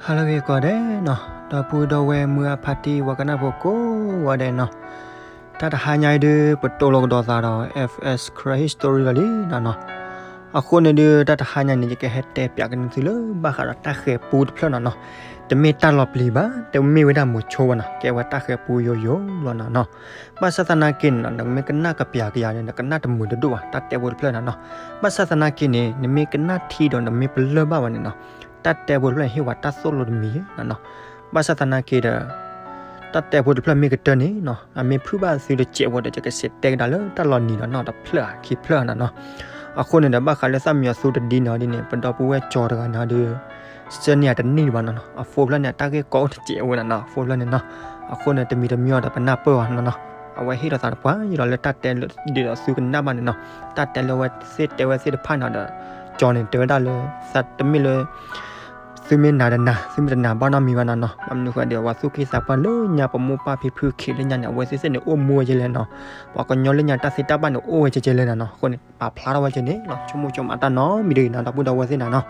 ဟါလၢအဂ့ၤကိးဂၤဒဲးနီၤ, ဒီပုၢ်ဒီဝဲၢ်မုၢ်အဖါတံၢ် ပှၤကနၣ်ဖိကိးဂၤဒဲးနီၤ, တၢ်တဟါညါအံၤဒုး ပတိၢ်လိာ်ကဒီးသးဒီး F S Karen History လီၤလံနီၤနီၤ. အဃိန့ၣ်ဒုး တၢ်တဟါညါန့ၣ် ယကဟဲတဲပၠးက့ၤန့ၢ်သုလၢဘၣ်ဃးဒီးတၢ်ဃဲၤပူတဖျၢၣ်နီၤနီၤ, တမ့ၢ်တၢ်လီၤပျံၤဘၣ်, တမ့ၢ်ဝဲဒၣ်မိၤဆိဘၣ်နီၤ, ကဲဝဲတၢ်ဃဲၤပူယိယိလီၤနီၤနီၤ. ဘၣ်ဆၣ်သနာ်က့န့ၣ်နီၤ နမ့ၢ်ကနၣ်ကပျးကယၤဒီး နကနၣ်တမုာ်တဒိၣ်ဘၣ် တၢ်တဲဖိတဖျၢၣ်နီၤနီၤ. ဘၣ်ဆၣ်သနာ်က့န့ၣ် နမ့ၢ်ကနၣ်ထံဒီးနမ့ၢ်ပလၢၢ်ဘၣ်ဝဲန့ၣ်နီၤ, တၢ်တဲဖိတဖျၢၣ်န့ၣ် ဟ့ၣ်ဝဲတၢ်သိၣ်လိတမံၤနီၤနီၤ. ဘၣ်ဆၣ်သနာ်က့ဒီး တၢ်တဲဖိတဖျၢၣ်မ့ၢ်ကတၢၢ်န့ၣ်နီၤ, အမ့ၢ်ဖုၣ်ဘၣ်သုတစဲးဖိဒီး ယကစံးတဲကဒါလၢတၢ်လီၤနံၤဒီးနီၤ တဖျၢၣ်ခံဖျၢၣ်နီၤနီၤ. အဃိန့ၣ်ဒီး ဘၣ်ဃးလၢသၣ်မံယီၤသူတဒံန့ၣ်ဒ်န့ၣ် ပဒီပုၢ်ဝဲၢ်ကၠီတဂၤန့ၣ်ဒုး စၢန့ၢ်ယၤတနံၣ်ဘၣ်နီၤနီၤ. အ phone ဖျၢၣ်န့ၣ် အတၢ်ဂ့ၢ်ကီအိၣ်တစဲးဝဲနီၤနီၤ, အ phone ဖျၢၣ်န့ၣ်နီၤ. အဃိန့ၣ် တမံၤတမံၤအီၤဒီးပနၢ်ပၢၢ်အီၤနီၤနီၤ. အဝဲဟ့ၣ်လီၤသးတပှၢ်ယံၤလီၤလၢတၢ်တဲလၢ ဒ်သိးသုကနၣ်ဘၣ်န့ၣ်နီၤ, တၢ်တဲလၢအဝဲသ့ၣ်တဲဝဲသ့ၣ်တဖၣ်န့ၣ်ဒီး ကၠီန့ၣ် တဲဝဲဒၣ်လၢ သးတမ့ၢ်လၢ သုမ့ၢ်နာ်ဒီးနာ် သုမ့ၢ်တနာ်ဘၣ်နီတမံၤဘၣ်နီၤနီၤ. ဘၣ်မနုၤဃိဒီး ပှၤသူၣ်က့သးပှၢ်လၢညါ ပမိၢ်ပၢ်ဖံဖုခ့လၢညါန့ၣ် အဝဲသ့ၣ်သ့ၣ်န့ၣ် အိၣ်မူဝဲကဲလဲၣ်နီၤ, ပှၤကညီလၢညါတၢ်သ့တၢ်ဘၣ်န့ၣ် အိၣ်ဝဲကဲကဲလဲၣ်နီၤနီၤ. အဃိန့ၣ် ပာ်ဖျါထီၣ်ဝဲကဲန့ၣ်နီၤ, ဆိကမိၣ်ဆိကမးတၢ်နီတမံၤတဂ့ၤနီၤ ဒီပုၢ်ဒီဝဲၢ်သ့ၣ်နီၤနီၤ.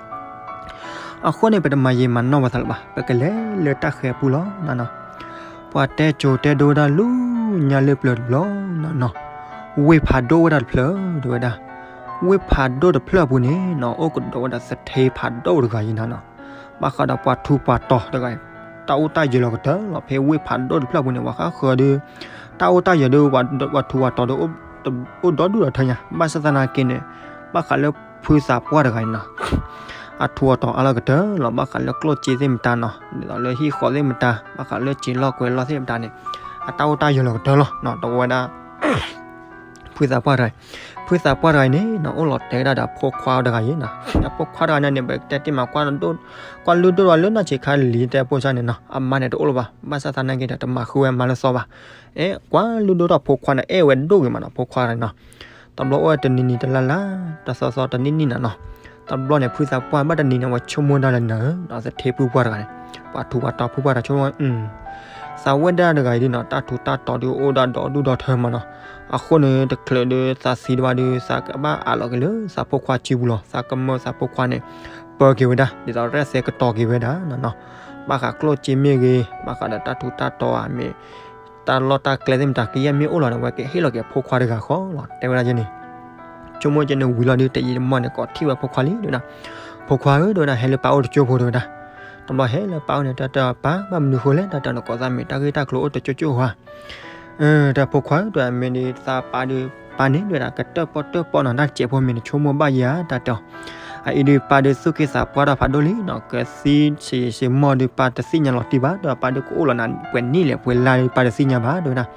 အဃိန့ၣ် ပတမၤယံာ်မၤနီၢ်ပှၤသးလၢၤဘၣ်, ပကလဲၤလၢတၢ်ဃဲၤပူလီၤနီၤနီၤ. ပှၤတဲကိၤတဲဒိဝဲဒၣ်လၢညါလၢပျၢၤတဘျီနီၤနီၤ, ဝ့ၢ်ဖးဒိၣ်ဝဲဒၣ်တဖျၢၣ်တဲဝဲဒၣ်, ဝ့ၢ်ဖးဒိၣ်တဖျၢၣ်အပူၤန့ၣ်နီၤ အိၣ်ကဒီးဝဲဒၣ်သထ့ဖးဒိၣ်တဂၤအံၤနီၤနီၤ. ဘၣ်ဃးဒီးပှၤထူးပှၤတီၤတဂၤအံၤ, တၢ်အိၣ်တၢ်ယၢၤလီၤကတၢၢ်လီၤ. ဖဲဝ့ၢ်ဖးဒိၣ်တဖျၢၣ်အပူၤန့ၣ် ပှၤဃၣ်ဃၢၤဒီး တၢ်အိၣ်တၢ်ယၢၤဒီး ပှၤထူးပှၤတီၤဒီး အိၣ်ဒီဒူၣ်ဒီထၢညါ, ဘၣ်ဆၣ်သနာ်က့န့ၣ် ဘၣ်ဃးလၢဖုသးပှၢ်တဂၤအံၤနီၤ, အထူးအတီၤအါလီၤကတၢၢ်လီၤ. ဘၣ်ဃးလၢကျိၣ်စ့သ့ၣ်မတၤနီၤ, ဒ်သိးလၢဟံၣ်ဃီသ့ၣ်မတၤ, ဘၣ်ဃးလၢစ့လီၢ်ကွဲၤလီၢ်သ့ၣ်မတၤန့ၣ် အတၢ်အိၣ်တၢ်ယၢၤလီၤကတၢၢ်လီၤနီၤ. ဒီးဝဲဒၣ် ဖုသးပှၢ်တဂၤ, ဖုသးပှၢ်တဂၤအံၤန့ၣ်နီၤ အိၣ်လီၤတဲာ်ဝဲဒၣ်ဒီးအဖိခွါတဂၤအံၤနီၤ. အဖိခွါတဂၤန့ၣ်န့ၣ် ပတဲတ့ၢ်မး ကွၢ်လုၢ်ဒိၣ်ဝဲလၢနီၢ်ဆံးခါလံ တဲဖိဆါန့ၣ်နီၤ, အမါန့ၣ်တအိၣ်လၢၤဘၣ်. ဘၣ်ဆၣ်သနာ်က့ဒီး တမၤဃုဝဲမါလၢသီဘၣ်. အဲ ကွၢ်လုၢ်ဒိၣ်ထီၣ်ဖိခွါန့ၣ် အဲၣ်ဝဲဒိၣ်ဂ့ၤမးနီၤ ဖိခွါတဂၤနီၤ. တဘျီအိၣ်ဝဲတနံၤနံၤတလါလါ တသီသီတနံၣ်နံၣ်နီၤနီၤ. တဘျီန့ၣ် ဖုသးပှၢ်ဘၣ်တနံၤန့ၣ် အဝဲဆိကမိၣ်ဒၣ်လၢနၤဧၢနီၤ, သထ့ဖုပှၢ်တဂၤန့ၣ်, ပှၤထူးပှၤတီၤဖုပှၢ်တဂၤဆိကမိၣ် သးဝဲဒၣ်တဂၤအံၤဒ်နီၤ တၢ်ထူးတၢ်တီၤဒုးအိၣ်ဒၣ်ဒီဒူၣ်ဒီထၢမးနီၤ. အဃိန့ၣ် တချုးဒုးသးသံတဘၣ်ဒုး သးကဘၣ်အးလီၤက့ၤလၢသးဖိခွါစုပူၤလီၤ. သးကမၢသးဖိခွါန့ၣ် ပၢက့ၤဝဲဒၣ် ဒ်သိးရဲၣ်သဲကတီၤက့ၤဝဲဒၣ်နီၤနီၤ. ဘၣ်ဃးကျိၣ်စ့မ့ၢ်ဂ့ၤ, ဘၣ်ဃးဒီးတၢ်ထူးတၢ်တီၤဧါမ့ၢ် တၢ်လီၢ်တၢ်ကျဲသ့ၣ်မတၤ ကယဲၢ်မ့ၢ်အိၣ်လီၤန့ၣ် အဝဲကဟ့ၣ်လီၤက့ၤအဖိခွါတဂၤဃီလီၤ တဲဝဲဒၣ်က့န့ၣ်. ဆိကမိၣ်က့န့ၣ်ဝံၤလီၤဒုး တယံာ်တမီၢ်န့ၣ် ကိးထီၣ်ဝဲဖိခွါလံတဲဝဲဒၣ်, ဖိခွါဧၢ တဲဝဲဒၣ် ဟဲလၢပၢ်အိၣ်တကၠိၢ်ဖိတဲဝဲဒၣ်. တဘျီဟဲလၢပၢ်အိၣ်န့ၣ် တၢ်တဲပၢ် ဘၣ်မနုၤဃိလဲၣ် တၢ်တဲနကိးသးမ့ၢ်တၢ်ဂ့ၢ်တၢ်ကျိၤအိၣ်တကၠိၢ်ကၠိၢ်ဧါ. တဲဖိခွါဧၢ တဲဝဲ မ့ၢ်ဒ်သးပၢ်ဒုး ပၢ်န့ၣ်တဲဝဲဒၣ် ကတၢၣ်ပီၣ်တၢၣ်ပီၣ်နီၤ တၢ်တစဲးဖိမ့ၢ်နဆိကမိၣ်ဘၣ်ယၤ တၢ်တဲအီၤ. အအံၤဒုးပၢ်ဒုးသူၣ်က့သးပှၢ်တၢ်ဖးဒိၣ်လံနီၤ ကသံဆံးဆံးမီၢ်ဒုး ပၢ်တသ့ၣ်ညါလီၤတံၢ်ဘၣ် တဲဝဲ ပၢ်ဒုးကအိၣ်လီၤနၤ ပှဲၤနံၣ်လဲၣ်ပှဲၤလါဒုး ပၢ်တသ့ၣ်ညါဘၣ် တဲဝဲဒၣ်.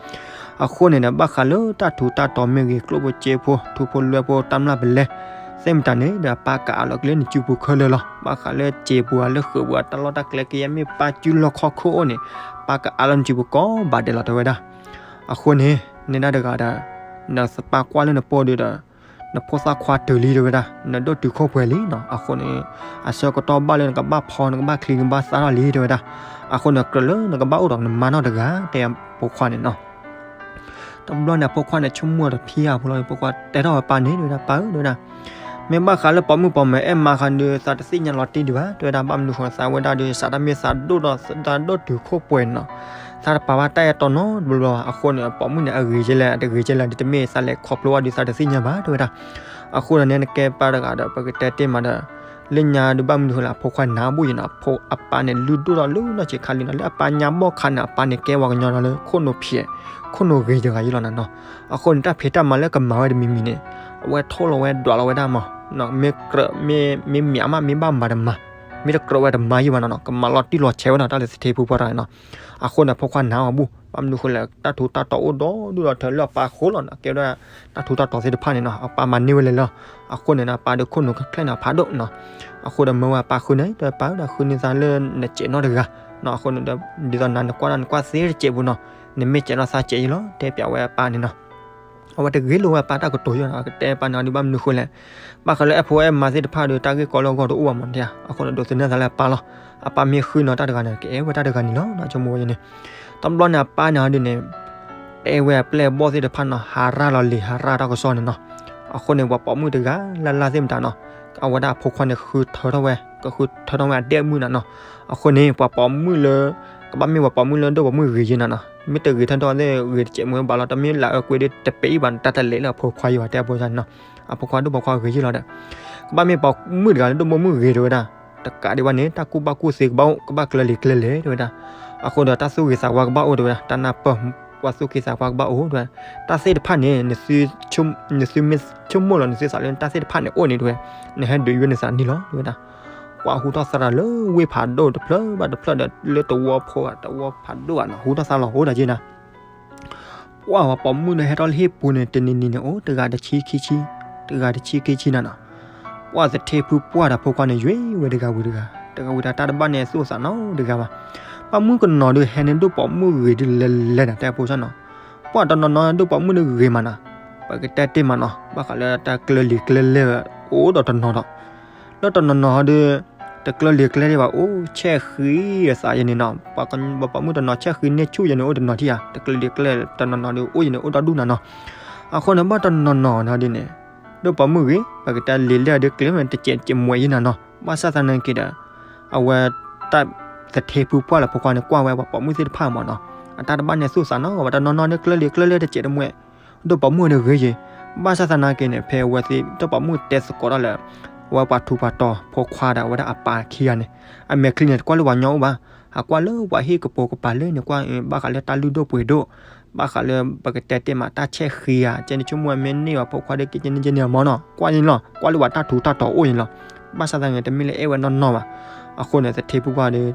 အဃိန့ၣ်ဒီး ဘၣ်ဃးလၢတၢ်ထူးတၢ်တီၤမ့ၢ်ဂ့ၤ ကျိၣ်ဖိစ့ဖိ ထူဖိလွဲဖိ တၢ်မျၢ်ပလဲ သ့ၣ်မတၤန့ၣ်ဒီး ပၢ်ကအးလီၤက့ၤလၢနစုပူၤခဲလၢာ်လီၤ. ဘၣ်ဃးလၢစ့ပူၤဧါ လၢဃုာ်ပူၤဧါ တၢ်လီၢ်တၢ်ကျဲကယဲၢ်မ့ၢ်ပၢ်စုလီၢ်ခီၣ်ခိၣ်အိၣ်န့ၣ် ပၢ်ကအးလီၤနစုပူၤကိးဘၣ်ဒဲးလီၤ တဲဝဲဒၣ်. အဃိန့ၣ် နဲဒၣ်တဂၤဒီး နသးပၢ်ကွၢ်လၢနပိၢ်ဒုးဒီး နဖိသၣ်ခွါတုၤလံ တဲဝဲဒၣ် နဒိၣ်တုာ်ခိၣ်ပှဲၤလံနီၤ. အဃိန့ၣ် အဆၢကတီၢ်ဘၣ်လၢနကဘၣ်ဖီ နကဘၣ်ချံ နကဘၣ်သါထီၣ်လံ တဲဝဲဒၣ်. အဃိန့ၣ် ကြၢးလၢနကဘၣ်အိၣ်ဒီးနမါနီတဂၤ တဲဖိခွါန့ၣ်နီၤ. တဘျီန့ၣ် အဖိခွါန့ၣ် ဆိကမိၣ်တဖံးအဖိလီၤ ဖိခွါတဲထီၣ်ဝဲပၢ်န့ၣ် တဲဝဲဒၣ် ပၢ်ဧၢ တဲဝဲဒၣ် မ့ၢ်ဘၣ်ဃးလၢပိာ်မုၣ်ပိာ်မၢၤအဲၣ်မါဃါဒုး သးတသ့ၣ်ညါလီၤတံၢ်ဒံးဘၣ် တဲဝဲဒၣ်. ဘၣ်မနုၤဃိ သးဝဲဒၣ်ဒုး စးတၢ်မ့ၢ်သးဒိၣ်ဒီး သးဒိၣ်တုာ်ခိၣ်ပှဲၤနီၤ သးတပာ်ဘၣ်တၢ်အဲၣ်တီနီတဘျီဘၣ်. အဃိန့ၣ် ပိာ်မုၣ်န့ၣ် အဂ့ၤကဲလဲၣ် အတဂ့ၤကဲလဲၣ် ဒ်တမ့ၢ်သးလဲၤခီဖျိဘၣ်ဒုး သးတသ့ၣ်ညါဘၣ် တဲဝဲဒၣ်. အဃိဒီးန့ၣ် နကဲပၢ်တဂၤဒီး ပကတဲတ့ၢ်မးဒီး လၢညါဒုး ဘၣ်မနုၤဃိလဲၣ် အဖိခွါနၢ်ဘူၣ်ယံၤနီၤ အပၢ်န့ၣ် လုၢ်ဒိၣ်ထီၣ်လၢနီၢ်ဆံးခါလံနီၤ လၢအပၢ်ညါဘီၣ်ခါန့ၣ် အပၢ်န့ၣ်ကဲပှၤကညီဒီးလၢ ခိၣ်နူာ်ဖျဲး ခိၣ်နူာ်ဂ့ၤတဂၤယံၤလီၤနီၤနီၤ. အဃိန့ၣ် တၢ်ဖံးတၢ်မၤလၢကမၤဝဲတမံၤမံၤန့ၣ် အဝဲထိၣ်လီၤဝဲဒွးလီၤဝဲဒၣ်မး မ့ၢ်ကြၢး မ့ၢ်မ့ၢ်မ့ၢ်မ့ၢ်မ့ၢ်မ့ၢ်မ့ၢ်မ့ၢ်မ့ၢ်မ့ၢ်မ့ၢ်ဘၣ်မၤတမၤ မ့ၢ်တကြၢးဝဲတမၤယံၤဘၣ်နီၤနီၤ ကမၤလီၤတံၢ်လီၤဆဲးဝဲနီၤ တၢ်လၢသထ့ဖိပှၢ်တဂၤနီၤ. အဃိန့ၣ် အဖိခွါနၢ်အီၤဘူၣ် ဘၣ်မနုၤဃိလဲၣ် တၢ်ထူးတၢ်တီၤအိၣ်ဒီဒူၣ်ဒီထၢလၢအပၢ်ဃိလီၤနီၤ ကဲဝဲဒၣ် တၢ်ထူးတၢ်တီၤသ့ၣ်တဖၣ်န့ၣ်နီၤ အပၢ်မၤန့ၢ်ဝဲလဲၣ်လီၤ. အဃိန့ၣ် အပၢ်ဒုးခိၣ်နူာ်ချဲၣ်န့ၣ်ဖးဒိၣ်နီၤ. အဃိဒီးမၢဝဲအပၢ်ဃုန့ၣ် တဲပၢ်ဒီး ဃုန့ၢ်သးလၢနစဲးနီတဂၤနီၤ. အဃိန့ၣ်ဒီး ဒ်သိးနၤနကွၢ်ဒၣ်နကွၢ်သ့တစဲးပူၤနီၤ နမ့ၢ်စဲးထီၣ်သးစဲးယံၤလီၤ တဲပၠးဝဲအပၢ်န့ၣ်နီၤ. အဝဲတဂ့ၤလိာ်ဝဲအပၢ်တၢ်ကတိၤယီၤနီၤ ကတဲပၢ်န့ၣ်ဒုး ဘၣ်မနုၤဃိလဲၣ် ဘၣ်ဃးလၢအဲၣ်ဖိအဲၣ်မါသ့ၣ်တဖၣ်ဒီး တၢ်ဂ့ၢ်ကီလၢအဂီၢ်တအိၣ်ဘၣ်မး အဃိန့ၣ် ဒိးသန့ၤသးလၢအပၢ်လီၤ. အပၢ်မ့ၢ်ဃုနီၤတၢ်တဂၤန့ၣ် ကအဲၣ်ဝဲတၢ်တဂၤန့ၣ်လီၤ ဆိကမိၣ်ဝဲန့ၣ်. တဘျီန့ၣ် အပၢ်န့ၣ်ဒုးန့ၣ် တဲဝဲအပျဲၢ်အဘီၣ်သ့ၣ်တဖၣ်နီၤ ဟးရၢ်လီၤလံၤ ဟးရၢ်တၢ်ကစီၣ်န့ၣ်နီၤ. အဃိန့ၣ် ပှၤပိာ်မုၣ်တဂၤလၢ်လၢ်သ့ၣ်မတၤနီၤ က အဝဲဒၣ်အဖိခွါန့ၣ် ဃုထၢထီၣ်ဝဲ ကဃုထၢထီၣ်ဝဲအဒဲၣ်မုၣ်နၤနီၤ. အဃိန့ၣ် ပှၤပိာ်မုၣ်လၢ ကဘၣ်မ့ၢ်ပှၤပိာ်မုၣ်လၢဒိၣ်ပိာ်မုၣ်ဂ့ၤယဲနၤနီၤ, မ့ၢ်တဂ့ၤထီၣ်ဒိၣ်သ့ၣ်ဂ့ၤတစဲးမ့ၢ်ဘၣ်လီၤ, တမ့ၢ်လၢအအၢကွ့ဒီးတပဲာ်အံၤဘၣ် တၢ်တလဲၤလၢအဖိခွါယံၤဘၣ် တဲအဖိန့ၣ်နီၤ. အဖိခွါဒိၣ်ပိာ်ခွါဂ့ၤယဲလီၤဒီး ကဘၣ်မ့ၢ်ပိာ်မုၣ်တဂၤလၢဒိၣ်ပိာ်မုၣ်ဂ့ၤတဲဝဲဒၣ်, တကးဒံးဘၣ်န့ၣ် တၢ်ကူၣ်ဘၣ်ကူၣ်သ့ကဘၣ်အိၣ် ကဘၣ်ကျၢၤလံၤကျၢၤလဲၣ်တဲဝဲဒၣ်. အဃိဒီးတၢ်သူၣ်ဂ့ၤသးဝါကဘၣ်အိၣ်တဲဝဲဒၣ်, တၢ်နၢ်ပၢၢ်ပှၤသူၣ်က့သးပှၢ်ကဘၣ်အိၣ်တဲဝဲ, တၢ်သ့ၣ်တဖၣ်န့ၣ် နသုမ့ၢ်ဆိကမိၣ်လီၤ နသုသးလၢတၢ်သ့ၣ်တဖၣ်န့ၣ်အိၣ်န့ၣ်တဲဝဲ, နဟဲဒုးယွဲနသးန့ၣ်လီၤတဲဝဲဒၣ်. ပှၤဟူထီၣ်သါတၢ်လၢဝ့ၢ်ဖးဒိၣ်တဖျၢၣ်ဘၣ်တဖျၢၣ်ဒီး လၢတဝီဖိတဝီဖးဒိၣ်ဘၣ်နီၤ ဟူထီၣ်သါလီၤအိၣ်ဒီးက့နၤ ပှၤပိာ်မုၣ်ဒီးဟဲထီၣ်လၢဟံၣ်ပူၤန့ၣ် တနံၤနံၤန့ၣ် အိၣ်တဂၤတဆံခံဆံ, တဂၤတဆံခံဆံနၤနီၤ. ပှၤသထ့ဖုပှၢ်ဒီးဖိခွါန့ၣ် ယွဲဝဲတဂၤဝံၤတဂၤ, တဂၤဝံၤတဂၤတၢ်တဘၣ်န့ၣ်သူၣ်သးနီတဂၤဘၣ်. ပှၤမုၣ်ကနီၤဒုးဟဲန့ၣ်ဒိၣ်ပိာ်မုၣ်ဂ့ၤဒုးလဲၤလဲၤနၤ တဲဖိဆၣ်နီၤ. ပှၤတနီၤနီၤဒိၣ်ပိာ်မုၣ်ဒုးဂ့ၤမးနၤ, ပကတဲတ့ၢ်မးနီၤ ဘၣ်ဃးလၢတၢ်ကျၢၤလံၤကျၢၤလဲၣ် အိၣ်ဒီးတနီၤဒီး လၢတနီၤနီၤဒုး တကျၢၤလံၤကျၢၤလဲၣ်ဘၣ် အိၣ်ဆဲးဃံအသးယဲန့ၣ်နီၤ, ပှၤပိာ်မုၣ်တနီၤဆဲးဃံန့ၢ်ဆူၣ်ယဲန့ၣ် အိၣ်တနီၤထံၣ်ဧါ, တကျၢၤလံၤကျၢၤလဲၣ်တနီၤနီၤဒုး အိၣ်ယဲန့ၣ်အိၣ်ဒီဒူၣ်နၤနီၤ. အဃိန့ၣ် ဘၣ်တနီၤနီၤနီၤဒ်န့ၣ် ဒိၣ်ပိာ်မုၣ်ဂ့ၤ ပကတဲလံၤလဲၣ်ဒုးကျဲၤမ့ၢ်တစဲးတစဲးမွဲယဲနၤနီၤ, ဘၣ်ဆၣ်သနာ်က့ဒီး အဝဲ တၢ်သထ့ဖုပှၢ်လၢဖိခွါန့ၣ် ကွၢ်ဝဲပှၤပိာ်မုၣ်သ့ၣ်တဖၣ်မးနီၤ, အတၢ်တဘၣ်န့ၣ်သူၣ်သးနီၤ ဝဲတနီၤနီၤန့ၣ် ကျၢၤလံၤကျၢၤလဲၣ်တစဲးတမှဲ ဒိၣ်ပိာ်မုၣ်န့ၣ်ဂ့ၤယဲ, ဘၣ်ဆၣ်သနာ်က့န့ၣ် ဖဲအဝဲသ့ၣ် ဒိၣ်ပိာ်မုၣ်တဲသကိးတၢ်လၢ အဝဲပှၤထူးပှၤတီၤဖိခွါဒီး အဝဲဒၣ်အပၢ်ခံဂၤန့ၣ် အမဲာ်ချံန့ၣ် တကွၢ်လၢပှၤညီအိၣ်ဘၣ်, အကွၢ်လၢပှၤဟံၣ်ကပိာ်ကပၤလၢန့ၣ် ကွၢ်ဘၣ်ဃးလၢတၢ်လုၢ်ဒိၣ်ပှ့ၤဒိၣ်, ဘၣ်ဃးလၢပကတဲတ့ၢ်မး တၢ်ဆဲးဃံဧါ ကဲန့ၣ်ဆိကမိၣ်မ့ၢ်န့ၢ်ဘၣ်ဖိခွါဒီး ကဲကဲန့ၣ်ကဲန့ၣ်မးနီၤ, ကွၢ်န့ၣ်လီၤ, ကွၢ်လၢပှၤတၢ်ထူးတၢ်တီၤအိၣ်န့ၣ်လီၤ, ဘၣ်ဆၣ်သနာ်က့ တမ့ၢ်လၢအဲၣ်ဝဲနီၢ်နီၢ်ဘၣ်. အဃိန့ၣ် သထ့ဖုပှၢ်ဒီး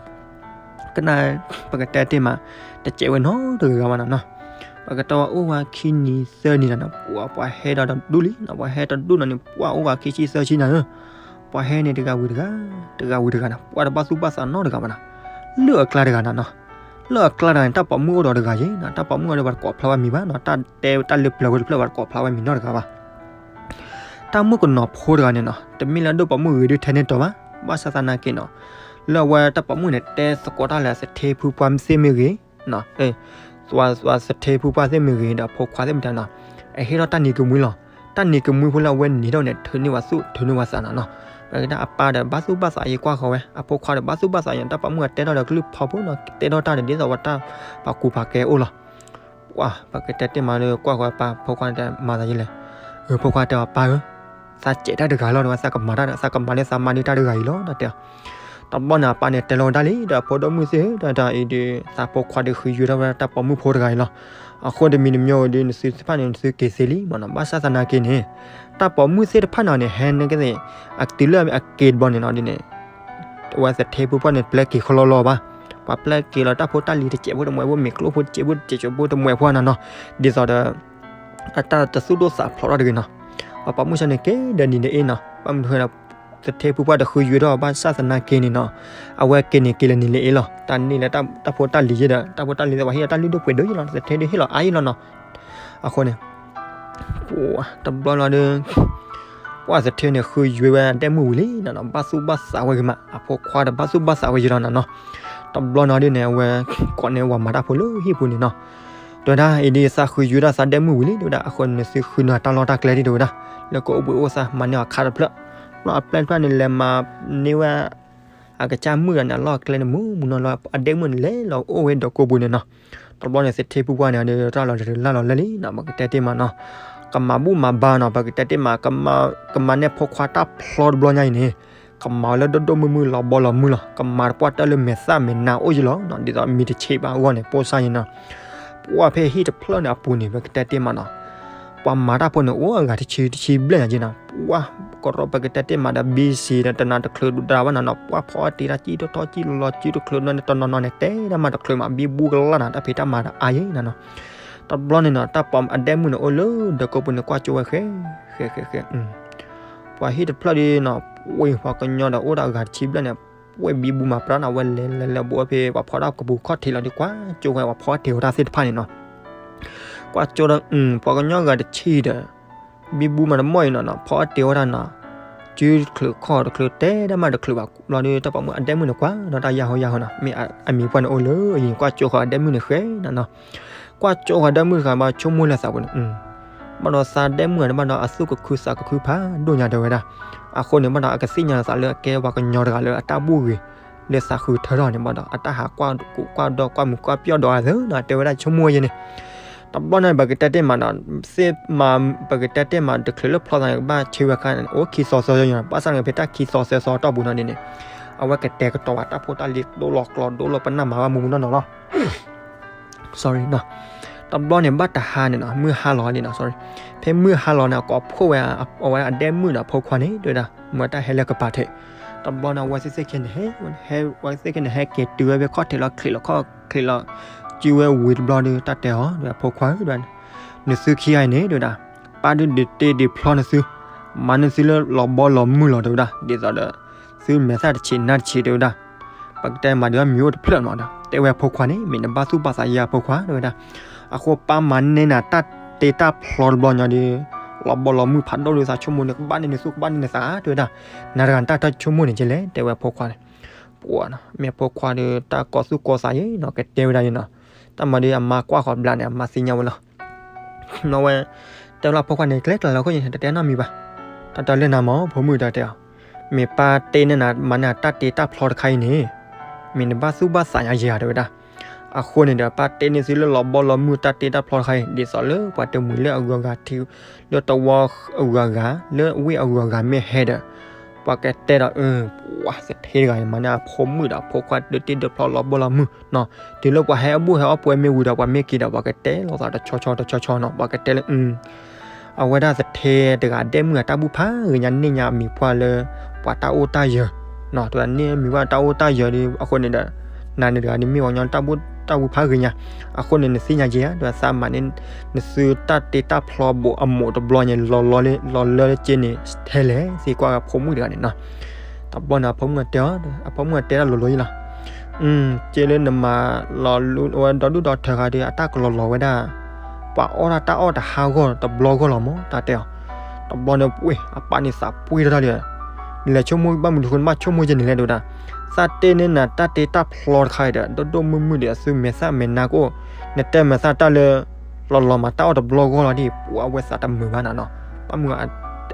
ကနၣ် ပကတဲတ့ၢ်မး တစဲးဝဲနီတဂၤဘၣ်နီၤနီၤ, ပကတဲဝဲအိၣ်ဝဲခံနံၤသၢနံၤနီၤနီၤ ပှၤ ပှၤဟဲဒီးတဒူၣ်လံနီၤ, ပှၤဟဲတဒူၣ်နီၤန့ၣ် ပှၤအိၣ်ဝဲခံဆံသၢဆံနၤဧၢ, ပှၤဟဲန့ၣ်တဂၤဝံၤတဂၤ, တဂၤဝံၤတဂၤနီၤ, ပှၤတဘၣ်သူၣ်ဘၣ်သးနီတဂၤဘၣ်နီၤ, လၢအကျါတဂၤနီၤနီၤ, လၢအကျါတဂၤန့ၣ် တၢ်ပိာ်မုၣ်အိၣ်ဒီးတဂၤယဲနီၤ, တၢ်ပိာ်မုၣ်အိၣ်ဒီးပှၤတကိးဖျါဝဲမံၤဘၣ်နီၤ, တၢ်တဲတၢ်လၢပျၢၤဝဲတဖျၢၣ် ပှၤတကိးဖျါဝဲမံၤနီတဂၤဘၣ်. တၢ်မုၣ်ကနီၤဖိတဂၤန့ၣ်နီၤ တမ့ၢ်လၢဒိၣ်ပိာ်မုၣ်ဂ့ၤဒုးထဲန့ၢ်တီၤဘၣ်, ဘၣ်ဆၣ်သနာ်က့နီၤ လၢအဝဲတၢ်ပိာ်မုၣ်န့ၣ် တဲသကိးတၢ်လၢသထ့ဖုပှၢ်သ့ၣ်မ့ၢ်ဂ့ၤ, သထ့ဖုပှၢ်သ့ၣ်မ့ၢ်ဂ့ၤဒီးဖိခွါသ့ၣ်မတၤနီၤ, အဟ့ၣ်ထီၣ်တၢ်နံၤကမှံလီၤ, တၢ်နံၤကမှံဖိလၢအဝဲန့ၣ်ထီၣ်န့ၣ် ထုးန့ၢ်ဝဲသူၣ် ထုးန့ၢ်ဝဲသးနီၤနီၤ, ပကတဲအပၢ်ဒီးဘၣ်သူၣ်ဘၣ်သးယဲကွၢ်ဃီၤဝဲ အဖိခွါဒီးဘၣ်သူၣ်ဘၣ်သးယဲ တၢ်ပိာ်မုၣ်အတဲထီၣ်ဒီးကလုၢ်ဖီဖိနီၤ တဲထီၣ်တၢ်ဒီးဒ်သိးဝဲတၢ်ပာ်ကူပာ်ကဲအိၣ်လီၤ. ပှၤပကတဲတ့ၢ်မးလၢကွၢ်ဃီၤပၢ်ဖိခွါန့ၣ်တဲမၤသးယဲလဲၣ်, ဖိခွါတဲအီၤပၢ်ဧၢ, သးစဲးတၢ်တဂၤလီၤဒီး သးကမၤတၢ်ဒီး သးကမၤလၢသးမါဒ်တၢ်တဂၤအံၤလီၤ တၢ်တဲအီၤ. တဘျီန့ၣ် အပၢ်န့ၣ်တဲလီၤဝဲဒၣ်လံ ဒီးဖိဒိၣ်မုၣ်သ့ၣ်ဧၢ, တၢ်တၢ်အံၤဒီး သးဖိခွါဒီးဃုယွဲထီၣ်ဝဲဒၣ်တၢ်ပိာ်မုၣ်ဖိတဂၤအံၤလီၤ. အဃိတမံၤတမံၤဒီး နသုတဖၣ်န့ၣ် နသုက့ၤသ့လံမးနီၤ, ဘၣ်ဆၣ်သနာ်က့န့ၣ် တၢ်ပိာ်မုၣ်သ့ၣ်တဖၣ်န့ၣ်န့ၣ် ဟဲန့ၣ်ကသ့ၣ် အတုၤလၢအက့ၤတဘျီန့ၣ်နီၤဒ်န့ၣ် အဝဲသထ့ဖုပှၢ်န့ၣ် ပျဲက့ၤခီလီၤလီၤဘၣ်, ပှၤပျဲက့ၤလီၤတၢ်ဖိတၢ်လံၤတစဲးဖိတမှဲးဖိ မ့ၤကျိဖိတစဲးဖိတစဲးဖိတမှဲးဖိနီၤနီၤ, ဒ်သိးဒီး အတၢ်တသူၣ်ဒိၣ်သးဖျိးထီၣ်တဂ့ၤနီၤ, ပှၤပိာ်မုၣ်ဆၢန့ၣ်က့ၤဒီးနံၤလၢအ့နီၤ, ဘၣ်မနုၤဃိဒီး သထ့ဖုပှၢ်တဃုယွဲထီၣ်ဘၣ်ဆၣ်သနာ်က့န့ၣ်နီၤ, အဝဲက့ၤန့ၣ်က့ၤလၢနံၤလၢအ့လီၤ, တၢ်န့ၢ်လၢတၢ်ဖိတၢ်လံၤယဲဒီး တၢ်ဖိတၢ်လံၤသ့ၣ်ပှၤဟ့ၣ်အတၢ်လုၢ်ဒိၣ်ပှ့ၤဒိၣ်ယဲလီၤ, သထ့ဒုးဟ့ၣ်လီၤအါယဲလီၤနီၤ. အဃိန့ၣ် တဘျီလီၤဒီး ပှၤသထ့န့ၣ် ဃုယွဲဝဲဒဲမုၣ်ဝံၤလံနီၤနီၤ, ဘၣ်သူၣ်ဘၣ်သးဝဲဂ့ၤမး, အဖိခွါဒီးဘၣ်သူၣ်ဘၣ်သးဝဲယဲလီၤနီၤနီၤ. တဘျီနီၤဒ်န့ၣ် အဝဲ ကိးန့ၢ်ပှၤမၤတၢ်ဖိလၢဟံၣ်ပူၤန့ၣ်နီၤ, တဲဝဲဒၣ်အံၤဒ်သးဃုယွဲဒၣ်သးဒဲမုၣ်ဝံၤလံ တဲဝဲဒၣ်, အဃိန့ၣ်သုဃုနၤတၢ်လီၢ်တၢ်ကျဲဒ်တဲဝဲဒၣ်, လၢကအိၣ်ဘှံးအိၣ်သါမၤန့ၢ်အီၤခါတဖျၢၣ်, ဘျီအပျဲၢ်တဖျၢၣ်န့ၣ် လဲၤမၤန့ၢ်ဝဲ အကစၢ်မုၣ်ဒီးန့ၣ် အလီၢ်အကျဲန့ၣ် မုၢ်မုၢ်နီၤလီၤ, အဒဲမုၣ်န့ၣ်လဲၤလီၤအိၣ်ဝဲဒီးကိာ်ပူၤန့ၣ်နီၤ. တဘျီန့ၣ် သထ့ဖုပှၢ်န့ၣ် ဒီးတၢ်လီၤတရံးလၢ်လီၤလၢ်လံနီၤ, ပကတဲတ့ၢ်မးနီၤ, ကမၤဘူၣ်မၤဘါနီၤ, ပကတဲတ့ၢ်မး ကမၤန့ၢ်ဖိခွါတၢ်ဖျီတဘျီညါအံၤန့ၣ်, ကမၤဝဲလၢဒိၣ်ဒိၣ်မုၢ်မုၢ်လီၤဘီလီၤမုၢ်လီၤ, ကမၤတပှၢ်တၢၢ်လၢမဲာ်သၣ်မဲာ်နါအိၣ်ယဲလီၤနီၤ, ဒ်သိးမံၤတဆံးဘၣ်အဂီၢ်န့ၣ် ပိၢ်စၢ်ယဲနီၤ. ပှၢ်ဖဲဟံၣ်တဖျၢၣ်န့ၣ်အပူၤန့ၣ် ပကတဲတ့ၢ်မးနီၤ, ပှၤမၤတၢ်ဖိန့ၣ် အိၣ်အဂၤတဆံတဆံဘျဲၣ်ညါက့နီၤ, ပှၢ်ကရီပကတဲတ့ၢ်မးဒီး ဘံစံဒီး တနၤတချုးဒၣ်ဝဲနီၤနီၤ, ပှၢ်ဖီအီၣ်တ့ၢ်တၢ်ကံၣ်ထီၣ်ထီၣ်ကံၣ်လီၤလီၤစုတချုးဘျီန့ၣ် တနီၤနီၤန့ၣ် တဲဒၣ်မးတချုးမး ဘံဘူကလၢ်နီၤ, တၢ်ဖံးတၢ်မၤဒီးအါယဲနီၤနီၤ. တဘျီန့ၣ်နီၤ တၢ်ပိာ်အဒဲမုၣ်န့ၣ် အိၣ်လၢဒီးကိာ်ပူၤန့ၣ် ကွၢ်ကၠိဝဲဃဲ ဃဲ ဃဲ ဃဲ ပှၤဟံၣ်တဖျၢၣ်ဒီးနီၤ ပှ့ၤပှၤကညီဒီးအိၣ်ဒီးအဂၤတဆံဘျဲၣ်န့ၣ် ပှ့ၤဘံဘူမၤပြးနီၤ, ဝဲလဲၤလဲၤလဲၤဘိးဖဲပှၤဖီတၢ်ကပူၤခီၣ်ထံးလီၤဒီး ကွၢ်ကၠိဝဲပှၤဖီတ့ၢ်ဝဲတၢ်သ့ၣ်တဖၣ်န့ၣ်နီၤ. ကွၢ်ကၠိဒီး ပှၤကညီဂၤတဆံဒီး ဘံဘူမၤတမီၢ်အံၤနီၤနီၤ ဖီတ့ၢ်ဝဲဒၣ်နီၤ, စုတချုးခီၣ်တချုးတဲဒၣ်မးတချုးဘၣ်ဘျီဒီး တၢ်ပိာ်မုၣ်အဒဲမုၣ်န့ၣ် ကွၢ်ဒီးတၢ်ယၢ်ဟိယၢ်ဟိနီၤ, မ့ၢ်အမံၤပှၢ်န့ၣ်အိၣ်လၢအံၤ ကွၢ်ကၠိဃီၤအဒဲမုၣ်န့ၣ်ဃဲနီၤနီၤ. ကွၢ်ကၠိဃီၤအဒဲမုၣ်တခါဘၣ် ဆိကမိၣ်လၢသးပူၤန့ၣ် ဘၣ်ဒီးသးဒဲမုၣ်တဘၣ်ဒီးအသူၣ်ကခုသးကခုဖးဒိၣ်ညါတဲဝဲဒၣ်, အဃိန့ၣ်ဘၣ်ဒီး အကသ့ၣ်ညါလီၤသးလၢအကဲပှၤကညီတဂၤလၢအတၢ်ဘူၣ်ဂ့ၤ လၢသးဃုထၢထီၣ်န့ၣ်ဘၣ်ဒီး အတၢ်ဟးကွၢ်ကူးကွၢ်ဒီးကွၢ်မုာ်ကွၢ်ပျီၣ်ဒီးအသးနီၤ တဲဝဲဒၣ်ဆိကမိၣ်ယဲန့ၣ် တဘျီန့ၣ် ပကတဲတ့ၢ်မးဒီး သ့ၣ်မး ပကတဲတ့ၢ်မး တချုးလၢဖျီသးန့ၣ် ကဘၣ်ဆ့ဝဲခါန့ၣ် အိၣ်ခံသီသၢသီညါ ဘၣ်ဆၣ်န့ၣ် ဖဲတၢ်ခံသီသၢသီတီၢ်ပူၤနီၤဒ်န့ၣ် အဝဲကတဲာ်ကတီၤဝဲတၢ်ဖိတၢ်လံၤ ဒိလီၤကျိၤဒိလီၤပနၢ်မၤဘၣ်မူမူနီၢ်နီၢ်လီၤ sorry နီၤ တဘျီန့ၣ် ဘၣ်တဟါန့ၣ်နီၤ မုၢ်ဟါလီၤလံနီၤ sorry ဖဲမုၢ်ဟါလီၤန့ၣ် အကိးဖှိၣ်ဝဲ အဝဲအဒဲမုၣ်ဒီးအဖိခွါန့ၣ် တဲဝဲဒၣ် မ့ၢ်တၢ်ဟဲလၢကပၤထံး တဘျီန့ၣ် အဝဲသ့ၣ်သ့ၣ်ခဲန့ၣ်ဟဲ ဟဲ ဝဲသ့ၣ်ခဲန့ၣ် ဟဲက့ၤတုၤဝဲဖဲခီၣ်ထံးလီၤ ချံးလီၤခီၣ်ချံးလီၤ စုဝဲဝံၤတဘျီဒီး တၢ်တဲအီၤ တဲဝဲ ဖိခွါဧၢ တဲဝဲ နသုခံဂၤအံၤန့ၣ် တဲဝဲဒၣ် ပၢ်ဒုးဒုးတ့ဒုးဖျီနသု မၤနသုလၢလီၤဘီလီၤမုၢ်လီၤ တဲဝဲဒၣ် ဒ်သိးဒီး သုမဲာ်သၣ်တဆံးနါတဆံး တဲဝဲဒၣ် ပကတဲမၤဒုးမံၤအိၣ်တဖျၢၣ်မးဒီး တဲဝဲဖိခွါန့ၣ် မ့ၢ်နဘၣ်သူၣ်ဘၣ်သးယဲဖိခွါ တဲဝဲဒၣ် အဃိပၢ်မၤန့ၢ်နၤတၢ်တ့တၢ်ဖျီတဘျီညါဒီး လီၤဘီလီၤမုၢ်ဖးဒိၣ်လၢသးဆိကမိၣ်န့ၣ် ကဘၣ်န့ၢ်နသု ကဘၣ်န့ၢ်နသး တဲဝဲဒၣ် နၤတဂၤနတၢ်ဆိကမိၣ်န့ၣ်ကလဲၣ် တဲဝဲဖိခွါန့ၣ် ပှၤနီၤ မ့ၢ်ဖိခွါဒီး တၢ်ကီသူၣ်ကီသးယဲနီၤ ကတဲဝဲဒၣ်ယဲနီၤ တၢ်မၤဒီးအမါကွၢ်ဃီၤဘျါန့ၣ် အမါသ့ၣ်ညါဝဲလီၤ နီၤဝဲ တဲဝဲလီၤဖိခွါန့ၣ် ကျဲကျါလီၤခိၣ်န့ၣ် တတဲနီတမံၤဘၣ် တၢ်တဲလၢနၤမ့ၢ်ဖိမုၣ် တၢ်တဲအီၤ မ့ၢ်ပၢ်တ့န့ၢ်နၤ မၤန့ၢ်နၤတၢ်တ့တၢ်ဖျီတခါအံၤန့ၣ် မ့ၢ်နဘၣ်သူၣ်ဘၣ်သးညါယဲဧါ တဲဝဲဒၣ် အဃိန့ၣ်ဒီး ပၢ်တ့န့ၢ်သုလၢလီၤဘီလီၤမုၢ်တၢ်တ့တၢ်ဖျီတခါအံၤ ဒ်သိးလၢပှၤတမှံၤလၢအဂုၤအဂၤထံး လၢတဝီအဂုၤအဂၤ လၢဝ့ၢ်အဂုၤအဂၤမ့ၢ်ဟဲဒီး ပှၤကတဲဒီး အၢ ပှၤသထ့တဂၤအံၤ မၤန့ၢ်အဖိမုၣ်ဒီးဖိခွါဒုးတ့ဒုးဖျီလီၤဘီလီၤမုၢ်နီၤ တုၤလၢပှၤဟဲအဘူၣ်ဟဲအီပှဲၤမ့ၢ်ဝံၤဒီး ပှၤမ့ၢ်က့ၤဒီး ပှၤကတဲလိာ်သးတဆီဆီတဆီဆီနီၤ ပှၤကတဲလၢ အဝဲဒၣ်သထ့တဂၤဒဲမုၣ်အတၢ်ဘူၣ်ဖးဂ့ၤညါ န့ၢ်ညါအမံၤပှၢ်လၢ ပှၤတၢ်အိၣ်တၢ်ယၢၤ နီၤ တဲဝဲဒၣ်န့ၢ်မံၤပှၢ်တၢ်အိၣ်တၢ်ယၢၤဒီး အဃိန့ၣ်ဒီး နၤန့ၣ်တဂၤန့ၣ်မ့ၢ်ပှၤကညီတၢ်ဘူၣ်တၢ်ဘူၣ်ဖးဂ့ၤညါ အဃိန့ၣ် နသ့ၣ်ညါက့ၤဧါ တဲဝဲသးမၤန့ၢ် နသုတၢ်တ့တၢ်ဖျီဘိးအမိးတဘျီညါ လီၤလီၤလၢက့န့ၣ် ထဲလဲၣ် သံကွၢ်ဝဲဖိမုၣ်တဂၤန့ၣ်နီၤ တဘျီန့ၣ် အဖိမုၣ်တဲအီၤ အဖိမုၣ်တဲတၢ်လိၤလိၤယဲလီၤ က့လၢနမၤလီၤလူဝဲဒီဒူၣ်ဒီထၢခါဒီး အတၢ်ကလီၤလီၤဝဲဒၣ် ပှၤအီၣ်တၢ်တၢ်အီၣ်တဟါဂီၢ်တဘျီဂီၢ်လီၤမး တၢ်တဲအီၤ တဘျီန့ၣ် ပှ့ၤ အပၢ်န့ၣ်သးပှ့ၤထီၣ်တၢ်ဒီး လဲၤဆိကမိၣ်ဘၣ်မနုၤဃိနဘၣ်ဆိကမိၣ်က့န့ၣ်လဲၣ် တဲဝဲဒၣ် သးတ့န့ၢ်နၤတၢ်တ့တၢ်ဖျီတခါအံၤဒီး ဒိၣ်ဒိၣ်မုၢ်မုၢ်ဒီး အသုမဲာ်သၣ်မဲာ်နါကအိၣ် နတဲမဲာ်သၣ်တၢ်လၢ လီၤလီၤမးတၢ်အီၣ်တဘျီဂီၢ်လီၤဒ် ပှၤဝဲသးတမုာ်ဘၣ်နၤနီၤ ဘၣ်မုၢ်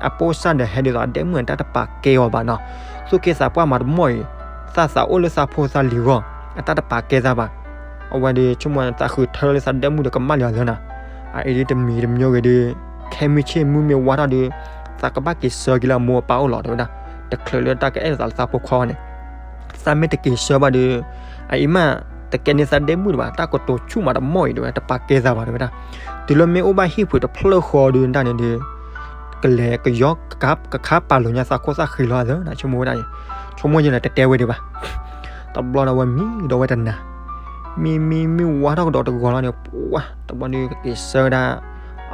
အပိၢ်စၢ်ဒီးဟဲဒ်သိးအဒဲမုၣ်အတၢ်တပာ်ကဲအီၤဘၣ်နီၤ သူၣ်က့သးပှၢ်မးတမီၢ်အံၤ သးသးအိၣ်လၢသးဖိသးလံၤဂီၢ် အတၢ်တပာ်ကဲသးဘၣ် အဝဲဒီးဆိကမိၣ်သးဃုထၢလၢသးဒဲမုၣ်ဒီးကမၣ်လၢအသးနီၤ အအံၤဒ်တမံၤတမံၤဂ့ၤဒီး ခဲမုၢ်ဆ့ၣ်မုၢ်မ့ၢ်ဝါထီၣ်ဒီး သးကဘၣ်က့ၤဆၢက့ၤလၢအမိၢ်အပၢ်အိၣ်လီၤ တဲဝဲဒၣ် တချုးလၢတၢ်ကအဲၣ်လိာ်သးလၢသးဖိခွါန့ၣ် သးမ့ၢ်တက့ၤဆၢဘၣ်ဒီး အအံၤမး တကဲန့ၢ်သးဒဲမုၣ်တဘၣ် တၢ်ကတိၤဆူၣ်မးတမီၢ်အံၤ တဲဝဲ တပာ်ကဲသးဘၣ် တဲဝဲဒၣ် တုၤလၢမ့ၢ်အိၣ်ဘၣ်ဟံၣ်ဖုးတဖျၢၣ်ဃီဒီးဒၣ်န့ၣ်ဒီး ကလဲၤကယီ ကခါပာ်လိာ်ညါသးခိၣ်သးဃံလီၤအသးနီၤ ဆိကမိၣ်ဝဲဒၣ်အံၤ ဆိကမိၣ်ယဲလၢတတဲဝဲဒံးဘၣ် တဘျီန့ၣ် အဝဲမံဒီးဝဲတနၤ မံမံမံဝါထီၣ်ကဒီးတဂီၤလီၤန့ၣ် ပှၤ တဘျီန့ၣ်ကက့ၤဆၢဝဲဒၣ်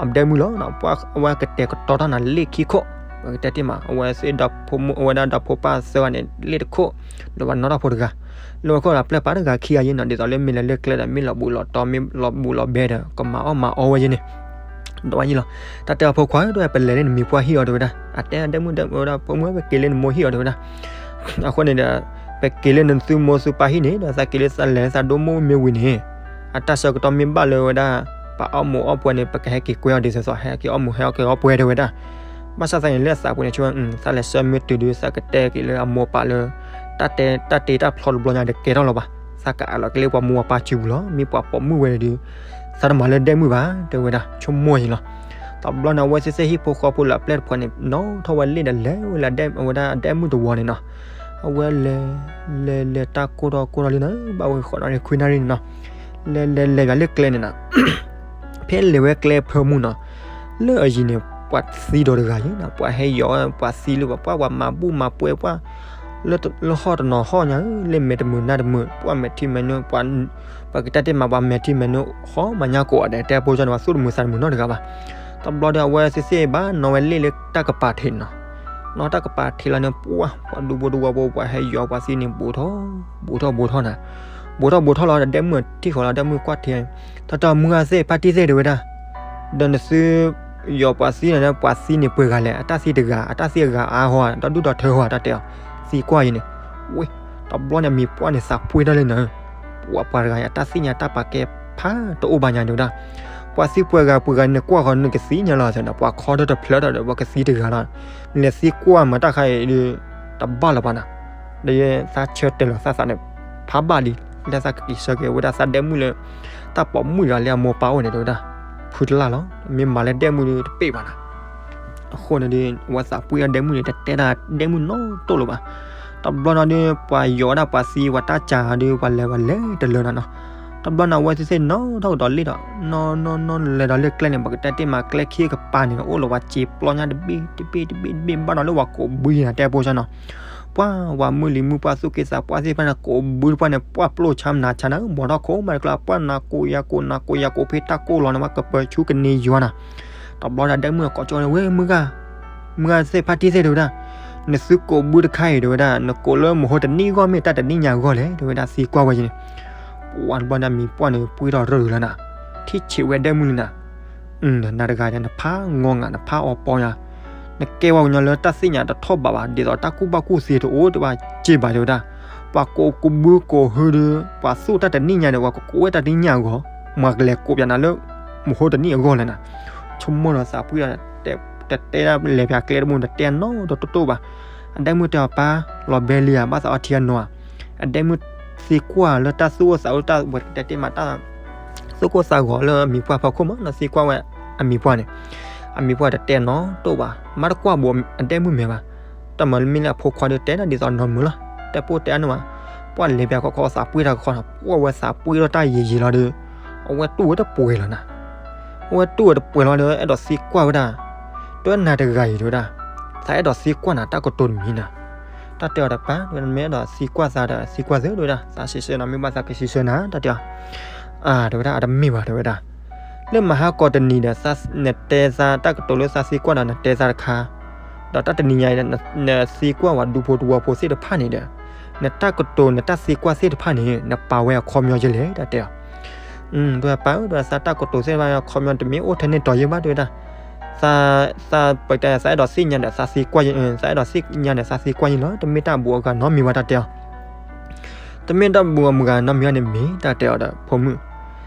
အဒဲမုၣ်လီၤ ပှၤအဝဲကတဲာ်ကတီၤတၢ်နၤလ့ၣ်ခံခိၣ် ပကတဲတ့ၢ်မး အဝဲသ့ၣ်ဒီဖိမုၣ် အဝဲဒၣ်ဒီဖိပၢ်သၢဂၤန့ၣ် လ့ၣ်တခိၣ် ဒီးပှၤနီၣ်ထီၣ်ဖိတဂၤ လၢဝဲခိၣ်ဒီးပျဲၢ်ပာ်တဂၤခံဂၤယဲနီၤ ဒ်သိးလၢမ့ၢ်လဲၤလၢကျဲဒီး မ့ၢ်လီၤဘူးလီၤတီ မ့ၢ်လီၤဘူးလီၤဘဲဒီး ကမၤအီၣ်မၤအီဝဲယဲန့ၣ် ဒီးဝဲယဲလီၤ တၢ်တဲအီၤဖိခွါဧၢ ဒီးပလဲၤလၢနမံၤပှၢ်ဟံၣ်အီၤ တဲဝဲဒၣ် အတဲအဒဲမုၣ်ဒီးဝဲဒၣ် ဖိမုၣ်ဧၢ ပက့ၤလၢနမိၢ်ဟံၣ်အီၤ တဲဝဲဒၣ် အဃိန့ၣ်ဒီး ပက့ၤလၢနသုမိၢ်သုပၢ်ဟံၣ်န့ၣ် ဒီးသးက့ၤလၢသးလဲၤသးဒိၣ်မိၢ်မ့ၢ်ဝံၤန့ၣ် အတၢ်ဆၢကတီၢ်မ့ၢ်ဘၣ်လၢဝဲဒၣ် ပှၤအီၣ်မူးအီၣ်ပှဲၤန့ၣ် ပကဟဲက့ၤကွဲအီၤဒ်သိးသိး ဟဲက့ၤအီၣ်မူးဟဲက့ၤအီၣ်ပှဲၤ တဲဝဲဒၣ် ဘၣ်ဆၣ်သးန့ၣ်လၢအသးပူၤန့ၣ် ဆိကမိၣ် သးလဲၤဆၢမ့ၢ်တုၤဒီး သးကတဲက့ၤလၢအမိၢ်ပၢ်လၢ တၢ်တဲ တၢ်တ့တၢ်ဖျီတဘျီညါဒီးကဲထီၣ်လီၤဘၣ် သးကအးလီၤက့ၤလၢပှၤမိၢ်ပှၤပၢ်စုပူၤလီၤ မ့ၢ်ပှၤပိာ်မုၣ်ဝဲဒီး သးတမၤလၢဒဲမုၣ်ဘၣ် တဲဝဲဒၣ် ဆိကမိၣ်ယဲလီၤ တဘျီန့ၣ် အဝဲသ့ၣ်သ့ၣ်ဟံၣ်ဖိဃီဖိလၢအပျဲၢ်တဖၣ်န့ၣ် နီၣ်ထီၣ်ဝဲလ့ၣ်ဒီးလဲၤဝဲလၢအဒဲ အဝဲဒၣ်အဒဲမုၣ်တဝီၤန့ၣ်နီၤ အဝဲလဲၤ လဲၤလဲၤတၢ်ကိၢ်ထီၣ်ကိၢ်ထီၣ်လံနီၤ ဘၣ်ဝဲဃိးနၣ်ရံၣ်ခွံနၣ်ရံၣ်န့ၣ်နီၤ လဲၤလဲၤလဲၤယွၤလၢကျဲန့ၣ်နီၤ ဖဲလဲၤဝဲကျဲဖၢမုၢ်နီၤ လၢအယံၤန့ၣ် ပှၤသံဒီးတဂၤယဲနီၤ ပှၤဟဲယီၤပှၤသံလၢပှၤ ပှၤမၤဘူၣ်မၤပှဲၤပှၤ လၢဟီၣ်တနီၤဟီၣ်ညါ လၢမဲာ်တမုာ်နါတမုာ် ပှၤမဲာ်ထံမဲာ်နိ ပှၤ ပကတဲတ့ၢ်မး ပှၤမဲာ်ထံမဲာ်နိ ဃီမၤညါကိးဂၤဒဲး တဲဖိကၠီန့ၣ် ပှၤသူၣ်တမုာ်သးတမုာ်နီတဂၤဘၣ် တဘျီဒီးအဝဲသ့ၣ်သ့ၣ်ဘၣ်နီၤဝဲလ့ၣ်လၢတၢ်ကပၤထံးနီၤ နီၤတၢ်ကပၤထံးလီၤန့ၣ် ပှၤ ပှၤဒူဖိတဝီဖိ ပှၤဟဲယီၤပှၤသံန့ၣ် ဘူးထီၣ် ဘူးထီၣ်ဘူးထီၣ်နၤ ဘူးထီၣ်ဘူးထီၣ်လီၤ ဒဲမုၣ်ထံၣ်ဃီလီၤ ဒဲမုၣ်ကွၢ်ထံ တၢ်တမုၢ်ဂၤသ့ၣ် ဖါတံၢ်သ့ၣ်တဲဝဲဒၣ် ဒီးနသု ယီၤပှၤသံန့ၣ် ပှၤသံန့ၣ်ပှဲၤဂၤလဲၣ် အတၢ်သံတဂၤ အတၢ်သံအဂၤအါဟီ ဒီဒူၣ်ဒီထၢဟီ တၢ်တဲအီၤ သံကွၢ်ယဲန့ၣ် ဝ့ တဘျီန့ၣ် မံၤပှၢ်န့ၣ်သးပှ့ၤထီၣ်လံနီၤ ပှၤပှၤတဂၤအံၤ အတၢ်သ့ၣ်ညါတၢ်ပာ်ကဲဖးတအိၣ်ဘၣ်ညါဒဝဲဒၣ် ပှၤသံပှဲၤဂၤပှဲၤဂၤန့ၣ် ကွၢ်ဃီၤနကသံညါလီၤသနီၤ, ပှၤခီထီၣ်တဖျၢၣ်ထီၣ်ဒီး ပှၤကသံတဂၤလီၤ. လဲၤသံကွၢ်မၤတၢ်ခါအံၤဒုး တဘၣ်လၢၤဘၣ်နီၤ. ဒီးသးဆၢတဲာ်လီၤသးသးန့ၣ် ဖးဘၣ်လံ, လၢသးကက့ၤဆၢက့ၤဝဲဒၣ်သးဒဲမုၣ်လၢ တၢ်ပိာ်မုၣ်တဂၤလၢအမိၢ်ပၢ်အိၣ်န့ၣ် တဲဝဲဒၣ်, ဖုတလၢ်လီၤ, မ့ၢ်မၤလၢဒဲမုၣ်ဒုးတပ့ၢ်ဘၣ်နီၤ. အဃိန့ၣ်ဒုး အဝဲသးပှ့ၢ်အီၤဒဲမုၣ်န့ၣ် တတဲဒၣ်ဒဲမုၣ်နီတအိၣ်လၢၤဘၣ်. တဘျီနီၤဒုး ပှၤယိးဝဲဒၣ်ပှၤသံ ပှၤတၢ်စှၤဒုး ပှၤလဲၤပှၤလဲၤတလၢနီၤနီၤ. တဘျီနီၤ အဝဲသ့ၣ်သ့ၣ်နီၣ်ထီၣ်ကဒီးလ့ၣ်ဒီး နီၣ်နီၣ်နီၣ်လဲၤဒီးလၢကျဲန့ၣ် ပကတဲတ့ၢ်မး ကျဲခံကပၤန့ၣ် အိၣ်လီၤဝဲစ့ပျီညါတဘ့ၣ်တဘ့ၣ်တဘ့ၣ်တဘ့ၣ် ဘၣ်နီၤလၢပှၤကိးဘုယၤတဲပိစၢ်နီၤ. ပှၤဝၤမုၢ်လံၤမုၢ်ပှၢ်သူၣ်က့သးပှၢ်သ့ၣ်တဖၣ်န့ၣ် ကိးဘုတဖၣ်န့ၣ် ပှၢ်ပျိၢ်ဆါမနၤဆါနီၤ ဘီထီၣ်ခိၣ်မးတကျါ ပှၢ်နၤကိးယၤကိးနၤကိးယၤကိးဖဲတၢ်ကိၢ်လီၤန့ၣ် ပှၤကပၢၤဆူကန့ၢ်ယွၤနီၤ. တဘျီဒီးဒဲမုၣ်ကိးကၠီဝဲ မုၢ်ဂၤ မုၢ်ဂၤသ့ၣ်ဖါတံၢ်သ့ၣ်တဲဝဲဒၣ်, နသုကိးဘုတခါအံၤတဲဝဲဒၣ် နကိးလၢမဟိတနံၣ်အဂီၢ်မ့ၢ်တၢ်တနံၣ်ညါအဂီၢ်လဲၣ် တဲဝဲဒၣ်သံကွၢ်ဝဲန့ၣ်. ပှၤတဘျီဒီးမံၤပှၢ်န့ၣ် ပှ့ၤထီၣ်ရၢၢ်လီၤနီၤ, ထံၣ်ဆံးဝဲဒဲမုၣ်လံနီၤ. နၤတဂၤဒီး နဖးငီငၤ နဖးအီပီညါ, နကဲဝဲကညီလၢတၢ်သ့ၣ်ညါတထီၣ်ဘးဘၣ် ဒ်သိးတၢ်ကူၣ်ဘၣ်ကူၣ်သ့တအိၣ်တဘၣ်က့ဘၣ်တဲဝဲဒၣ်. ပှၤကိးကဘုကိးဟုဒီး ပှၤသူၣ်တၢ်တနံၣ်ညါဒီး ပှၤကကိးဝဲတၢ်တနံၣ်ညါအဂီၢ်, မၤကလဲၤကိးပၠးနၤလၢ မဟိတနံၣ်အဂီၢ်လဲၣ်နီၤ. ဆိကမိၣ်ဒီးသးပှ့ၤဒီး တတဲဒၣ်လဲၤပၠးကျဲတဘိ တတဲနီတတိၢ်ဘၣ်. အဒဲမုၣ်တဲအီၤပၢ် လီၤဘဲလံဧါ ဘၣ်သးအီထံအနီၤဧါ. အဒဲမုၣ်သံကွၢ်လၢတၢ်သူၣ်အိၣ်သးအိၣ် တၢ်ဝဲကတဲတ့ၢ်မးတၢ် သူၣ်ကိၢ်သးဂီၤလၢအမံၤပှၢ်ဖီခိၣ်မးနီၤ သံကွၢ်ဝဲအမံၤပှၢ်န့ၣ်. အမံၤပှၢ်တတဲနီတတိၢ်ဘၣ် မ့ၢ်တကွၢ်ဘူးအဒဲမုၣ်မဲာ်ဘၣ်. တၢ်မၤမ့ၢ်လၢအဖိခွါဒီးတဲဒၣ်ဒ်သိးနီၢ်မုာ်လီၤ. တဲပိၢ်တဲအါန့ၢ်ဘၣ်, ပှၤလဲၤပၠးခီခီသးပှ့ၤတၢ်ခီနီၤ ပှၤဝဲသးပှ့ၤထီၣ်တၢ်ယံာ်ယံာ်လီၤဒီး အဝဲတူၢ်ဝဲတပှဲၤလီၤနီၤ. အဝဲတူၢ်ဝဲတပှဲၤလီၤဒီး အဲၣ်ဒိးသံကွၢ်ဝဲဒၣ်, တဲနၤတဂၤအံၤတဲဝဲဒၣ်, သးအဲၣ်ဒိးသံကွၢ်နၤတၢ်ကတိၤတမံၤနီၤ. တၢ်တဲအီၤဒီးပၢ် မ့ၢ်အဲၣ်ဒိးသံကွၢ်သးဒီးသံကွၢ်သ့တဲဝဲဒၣ်, သးစံးဆၢနၤ မ့ၢ်ဘၣ်သးကစံးဆၢနၤ တၢ်တဲအီၤ. အါ တဲဝဲဒၣ် အတမ့ၢ်ဘၣ် တဲဝဲဒၣ်, လၢမဟါကီးတနံၤဒီး နတဲသးတၢ်ကတိၤလၢသးသံကွၢ်ဒီးနတဲသးတခါ, ဒီးတၢ်တနံၤညါအံၤ နသံကွၢ်ဝဲဒူဖိတဝီဖိသ့ၣ်တဖၣ်န့ၣ်ဒီး နတၢ်ကတိၤနတၢ်သံကွၢ်သ့ၣ်တဖၣ်န့ၣ် နပာ်ဝဲအခီပညီယဲလဲၣ် တၢ်တဲအီၤ. တဲဝဲပၢ်ဧၢ တဲဝဲဒၣ် သးတၢ်ကတိၤသ့ၣ်တဖၣ်အခီပညီတမ့ၢ်အိၣ်ထဲန့ၣ်တီၤယဲဘၣ် တဲဝဲဒၣ်. သး သးပတဲသးအဲၣ်ဒိးသ့ၣ်ညါဒီး သးသံကွၢ်, သးအဲၣ်ဒိးသ့ၣ်ညါဒီးသးသံကွၢ်ယဲလီၤ. တမ့ၢ်တၢ်ဘူးအဂၤနီတမံၤဘၣ် တၢ်တဲအီၤ. တမ့ၢ်တၢ်ဘူးအဂၤနီတမံၤဘၣ်န့ၣ်မ့ၢ် တၢ်တဲအီၤဒီး ဖိမုၣ်,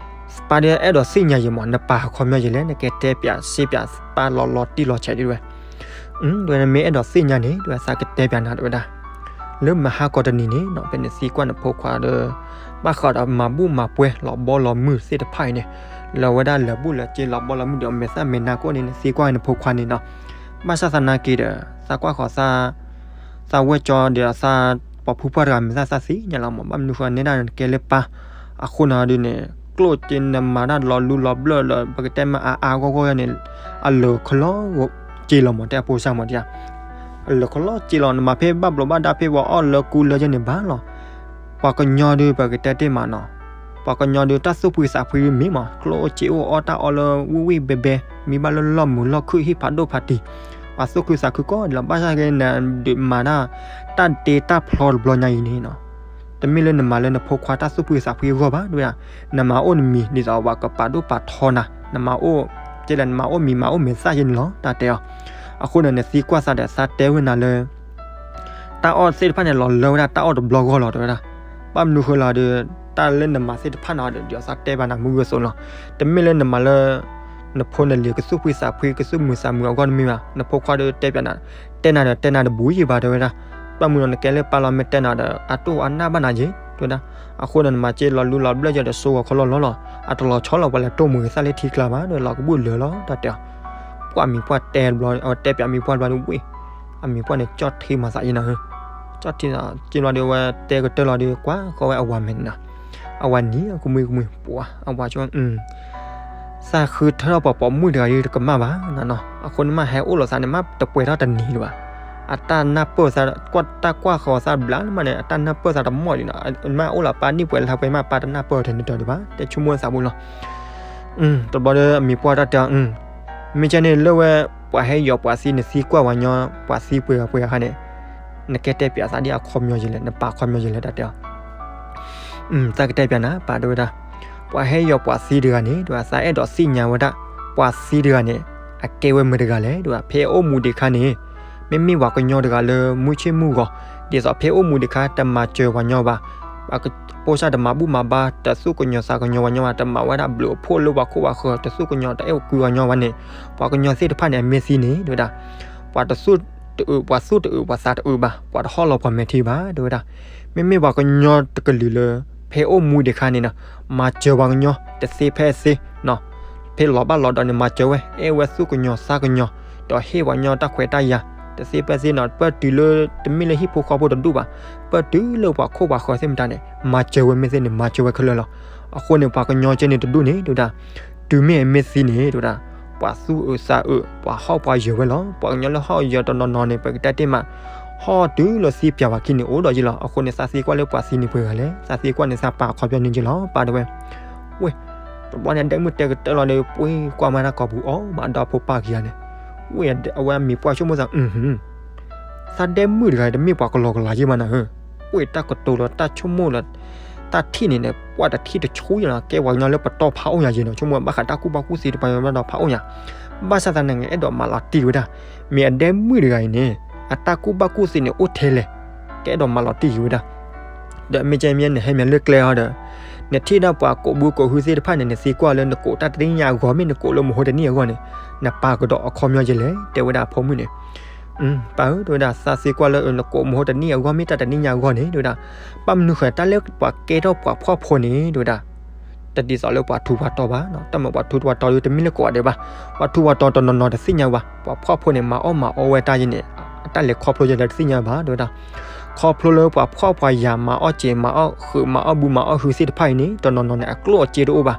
ပၢ်ဒီးအဲၣ်ဒိးသ့ၣ်ညါယဲမး နပာ်အခီပညီယဲလဲၣ် နကတဲပၠးစ့ပၠးပၢ်လီၤလီၤတံၢ်လီၤဆဲးဒ်ဝဲ တဲဝဲ နမ့ၢ်အဲၣ်ဒိးသ့ၣ်ညါန့ၣ် တဲဝဲ သးကတဲပၠးနၤ တဲဝဲဒၣ်. လၢမဟါကီးတနံၤန့ၣ်နီၤ ဖဲနသံကွၢ်နဖိခွါဒီး ဘၣ်ဃးဒီးမၤဘူၣ်မၤပှဲၤလီၤဘီလီၤမုၢ်သ့ၣ်တဖၣ်အံၤန့ၣ်, လၢဝဲဒၣ်လၢာ်ဘူၣ်လၢာ်စ့လီၤဘီလီၤမုၢ်ဒီး မဲာ်သၣ်မဲာ်နါကိၣ်န့ၣ် နသံကွၢ်နဖိခွါန့ၣ်နီၤ. ဘၣ်ဆၣ်သနာ်က့ဒီး သးကွၢ်ဃီၤသး သးဝဲၢ်ကၠီဒီးသး ပှၤဖုပှၢ်တဂၤမဲာ်သၣ်သးသ့ၣ်ညါလီၤမး ဘၣ်မနုၤဃိန့ၣ်ဒၣ်နကဲလၢပၢ်, အဃိနီၤဒုးန့ၣ် ကျိၣ်စ့နမၤတၢ်လီၤလူလီၤဘျၢၣ်လၢ ပကတဲမ့ၢ်အါအါဂီၢ်ဂီၢ်ယဲန့ၣ် အလၢာ်ခီလီၤစ့လီၤမး တဲအဖိစၢ်မးဒ်ဧါ. အလၢာ်ခီလီၤစ့လီၤ နမၤဖဲဘၣ်ဘျီးဘၣ်ဒါဖဲပှၤအီၣ်လၢကူလၢယဲန့ၣ်ဘၣ်လီၤ. ပှၤကညီဒုး ပကတဲတ့ၢ်မးနီၤ, ပှၤကညီဒုး တၢ်သူၣ်ဖှံသးဖှံဒုးမ့ၢ်မး ကျိၣ်အိၣ်စ့အိၣ်အီၣ်တၢ်အီလၢဝံၣ်ဝံၣ်ဘဲဘဲ, မ့ၢ်ဘၣ်လၢလီၢ်မုာ်လီၢ်ခုၣ်ဟံၣ်ဖးဒိၣ်ဖးတံၢ်, ပှၤသူၣ်ခုသးခုကိးဂၤဒဲးလီၤ. ဘၣ်ဆၣ်က့ နဒုးမၤတၢ် တၢ်ဒ့တၢ်ဖျီတဘျီညါအံၤန့ၣ်နီၤ, တမ့ၢ်လၢနမၤလၢနဖိခွါတၢ်သူၣ်ဖှံသးဖှံအဂီၢ်ဘၣ် တဲဝဲဒၣ်, နမၤအိၣ်နမံၤ ဒ်သိးပှၤကပာ်ဒိၣ်ပာ်ထီနၤ, နမၤအိၣ် ကဲလၢနမၤအိၣ်မံၤမၤအိၣ်မဲာ်သၣ်ယဲန့ၣ်လီၤ တၢ်တဲအီၤ. အဃိန့ၣ် နသံကွၢ်သးဒီးသးတဲဝဲနၤလၢ တၢ်အီၣ်သ့ၣ်တဖၣ်န့ၣ် လီၤလၢဝဲဒၣ်တၢ်အီၣ်တဘျီဂီၢ်လီၤ တဲဝဲဒၣ်. ဘၣ်မနုၤဃိလီၤဒီး တၢ်လၢနမၤသ့ၣ်တဖၣ်န့ၣ်ဒီး ဒ်သိးသးတဲဘၣ်နၤမုၢ်ဂၢၢ်သိးလီၤ. တမ့ၢ်လၢနမၤလၢ နဖိနလံၤကသူၣ်ဖှံသးဖှံ ကသူၣ်မုာ်သးမုာ်အဂီၢ်တမ့ၢ်ဘၣ်. နဖိခွါဒီးတဲပၠးနၤ, တဲနၤဒီးတဲနၤတဘူးယံၤဘၣ် တဲဝဲဒၣ်. ဘၣ်မနုၤဒီးနကဲလၢပၢ်လီၤ မ့ၢ်တဲနၤဒီး အတိၢ်အနၢ်ဘၣ်နၤယ့ၣ် တဲဝဲဒၣ်. အဃိန့ၣ် နမၤစ့လီၤလူလီၤဘျၢၣ်ယဲဒီး စိဂီၤခီလီၤလီၤလီၤ. အတလီၤဆီလီၤ ပှၤလဲၤတိၢ်မုာ်သၣ်လၢထံကျါဘၣ်ဒီး လီၤကဘူၣ်လၢာ်လီၤ တၢ်တဲအီၤ. ပှၤမံၤပှၢ်တဲဘျီ အတဲပၠးမံၤပှၢ်ဘျီဒီးဝ့ၢ်, အမံၤပှၢ်န့ၣ် ကၠီၣ်ထံမၤသးယဲနီၤ. ကၠီၣ်ထံ က့ဘျီဒီး အဝဲတဲကတၢၢ်လီၤဒီး ကွၢ်ဃီဝဲအဝၤမဲာ်န့ၣ်နီၤ. အဝၤနံၤကမှံကမှံ ပှၤအဝၤကၠီ သးဃုထၢထီၣ်ပှၤပိာ်မုၣ်တဂၤဒီးတကမၣ်ဘၣ်နီၤ. အဃိန့ၣ်မ့ၢ်ဟဲအိၣ်လိာ်သးန့ၣ် မ့ၢ်တပှဲၤထီၣ်တနံၤဒံးဘၣ်. အတၢ်နၢ်ပၢၢ်သး တၢ်ကွၢ်ဃီၤသးဘျါလၢမးန့ၣ် အတၢ်နၢ်ပၢၢ်သးတမီၢ်ဒံးနီၤ. မ့ၢ်အိၣ်လၢပၢ်နံၣ်ပှဲၤလၢဟဲပှဲၤမး ပၢ်တနၢ်ပၢၢ်ထဲန့ၣ်တၢ်ဒံးဘၣ် တဲဆိကမိၣ်သးပူၤလီၤ. တဘျီဒီးအမံၤပှၢ်တၢ်တဲအီၤ မ့ၢ်ကဲန့ၣ်လၢဝဲ ပှၤဟဲယီၤပှၤသံ နသံကွၢ်ဝဲညီ ပှၤသံပှဲၤဂၤပှဲၤဂၤခါန့ၣ် နကဲတဲပၠးသးဒ်အခီပညီယလဲၣ် နပာ်ခီပညီယလဲၣ် တၢ်တဲအီၤ. သးကတဲပၠးနၤ ပၢ် တဲဝဲဒၣ်. ပှၤဟဲယီၤပှၤသံတဂၤန့ၣ် တဲဝဲ သးအဲၣ်ဒိးသ့ၣ်ညါဝဲဒၣ် ပှၤသံတဂၤန့ၣ် အကဲဝဲမတၤတဂၤလဲၣ် တဲဝဲ. ဖဲအအိၣ်မူဒံးခါန့ၣ် မ့မ့ၢ်ပှၤကညီတဂၤလၢမုၢ်ဆ့ၣ်မုၢ်ဂီၤ ဒ်သိးဖဲအအိၣ်မူဒံးခါ တမၤစၢၤပှၤညီဘၣ်. အဖိစၢ်တမၤဘူၣ်မၤဘါ တသူၣ်ကညီၤသးကညီၤဝဲညီဘၣ်, တမၤဝဲဒၣ်ဘျုးအဖှိၣ်လၢပှၤခိၣ်ပှၤဃၢၤ, တသူၣ်ကညီၤတအဲၣ်ကွံဝဲညီဘၣ်န့ၣ်, ပှၤကညီသ့ၣ်တဖၣ်န့ၣ် အမ့ၢ်သံန့ၣ် တဲဝဲဒၣ်, ပှၤတသူၣ်တအုး ပှၤသူၣ်တအုး ပှၤသးတအုးဘၣ်, ပှၤတဟီၣ်လီၤပှၤမဲာ်ထံဘၣ် တဲဝဲဒၣ်. မ့မ့ၢ်ပှၤကညီတကလုာ်လၢ ဖဲအိၣ်မူဒံးခါန့ၣ်ဒီး မၤစၢၤပှၤကညီတသ့ဖဲအသ့ ဖဲလီၤဘၣ်လီၤဒီးန့ၣ် မၤစၢၤဝဲ, အဲၣ်ဝဲသူၣ်ကညီၤသးကညီၤ, ဒီးဟ့ၣ်ပှၤကညီတၢ်ခွဲးတၢ်ယာ် တသ့ဖဲသ့နီၤ, ပၢၢ်တုၤလၢ တမ့ၢ်လၢဟံၣ်ဖိဃီဖိတဒူၣ်ဘၣ်, ပၢၢ်တုၤလၢပှၤခိၣ်ပှၤဃၢၤသ့ၣ်မတၤန့ၣ် မၤစၢၤဝဲမ့ၢ်သ့န့ၣ် မၤစၢၤဝဲခဲလၢာ်လီၤ. အဃိန့ၣ် ပှၤကညီကဲန့ၣ်တဒူၣ်န့ၣ် တဲဝဲဒၣ်, တုၤမ့ၢ်အမ့ၢ်သံန့ၣ် တဲဝဲဒၣ်, ပှၤသူၣ်အုးသးအုး ပှၤဟီၣ်ပှၤယၢၤဝဲလီၤ. ပှၤကညီလၢဟီၣ်ယၢၤတနီၤနီၤန့ၣ် ပကတဲတ့ၢ်မး, ဟီၣ်တုၤလၢသံပၠးပှၤခံန့ၣ် အိၣ်ဒီးယ့လီၤ. အဃိန့ၣ် သးသံကွၢ်လၢပှၤသံန့ၣ်ပှဲၤဂၤလဲၣ်, သးသံကွၢ်န့ၣ် သးပာ်အခီပညီန့ၣ်က့လီၤ, ပာ်တဲဝဲ ဝ့ၢ်, တဘျီန့ၣ် ဒဲမုၣ်တဲကတၢၢ်လီၤဒီး ပှ့ၤကွၢ်မးတၢ်ကိာ်ပူၤအီၤ မၤဒီးဖိပၢ်ခံဂၤန့ၣ်, ဝ့ၢ်, အဝဲမံၤပှၢ်ဆိကမိၣ်သး, သးဒဲမုၣ်တဂၤတမ့ၢ်ပှၤကလီကလီယ့ၢ်မးနၤဧၢ, ဝ့ၢ်တၢ်ကတိၤလီၤတၢ်ဆိကမိၣ်လီၤ, တၢ်ထံၣ်န့ၣ်န့ၣ် ပှၤတထံၣ်တဆူၣ်ယ့ၢ်လီၤ, ကဲပှၤကညီလၢပတီၢ်ဖးအိၣ်ညါယ့ၢ်နီၤ, ဆိကမိၣ်ဘၣ်ဃးတၢ်ကူၣ်ဘၣ်ကူၣ်သ့တပၤဘၣ်ဒီးဖးအိၣ်ညါ, ဘၣ်ဆၣ်သနာ်က့ အဲၣ်ဒိးမၤလီၤတံၢ်ဝဲဒၣ်, မ့ၢ်အဒဲမုၣ်တဂၤအံၤန့ၣ် အတၢ်ကူၣ်ဘၣ်ကူၣ်သ့န့ၣ်အိၣ်ထဲလဲၣ်, ကအဲၣ်ဒိးမၤလီၤတံၢ်က့ၤဝဲဒၣ် ဒီးမ့ၢ်ကဲမ့ၢ်နဟဲမ့ၢ်လၢကျဲအီၤဒီး, နထံၣ်ဒၣ်ပှၤကိးဘုကိးဟုသ့ၣ်တဖၣ်န့ၣ် နသံကွၢ်လၢနကိးတၢ်တနံၣ်ညါအဂီၢ် မ့ၢ်နကိးလၢမဟိတနံၣ်အဂီၢ်န့ၣ်, နပာ်ကဒီးအခီပညီယဲလဲၣ် တဲဝဲဒၣ်အဖိမုၣ်န့ၣ်. ပၢ်ဧၢ တဲဝဲဒၣ်, သးသံကွၢ်လၢနကိးမဟိတနံၣ်အဂီၢ် မ့ၢ်တၢ်တနံၣ်ညါအဂီၢ်န့ၣ် တဲဝဲဒၣ်, ဘၣ်မနုၤဃိတၢ်လၢပှၤကဲထီၣ်ပှၤဖှီၣ်ဖိန့ၣ် တဲဝဲဒၣ် တဒ်သိးလၢပှၤထူးပှၤတီၤဘၣ်, တၢ်မ့ၢ်ပှၤထူးပှၤတီၤဒီးတမ့ၢ်လၢကိးဂၤဒဲးဘၣ်, ပှၤထူးပှၤတီၤတနီၤနီၤတသ့ၣ်ညါဘၣ်, ပှၤဖှီၣ်ဖိန့ၣ် မၤအီၣ်မၤအီဝဲတၢ်ယဲန့ၣ်, အတၢ်လဲၤခီဖျိယဲလၢတသ့ၣ်ညါဘၣ် တဲဝဲဒၣ်. ခီဖျိလၢပှၤဖှီၣ်ပှၤယာ်မၤအီၣ်စ့ၤ မၤအီၣ်ဃုာ် မၤအီၣ်ဘုမၤအီၣ်ဟုသ့ၣ်တဖၣ်အံၤန့ၣ် တနီၤနီၤန့ၣ် အကျိၣ်အစ့တအိၣ်ဘၣ်,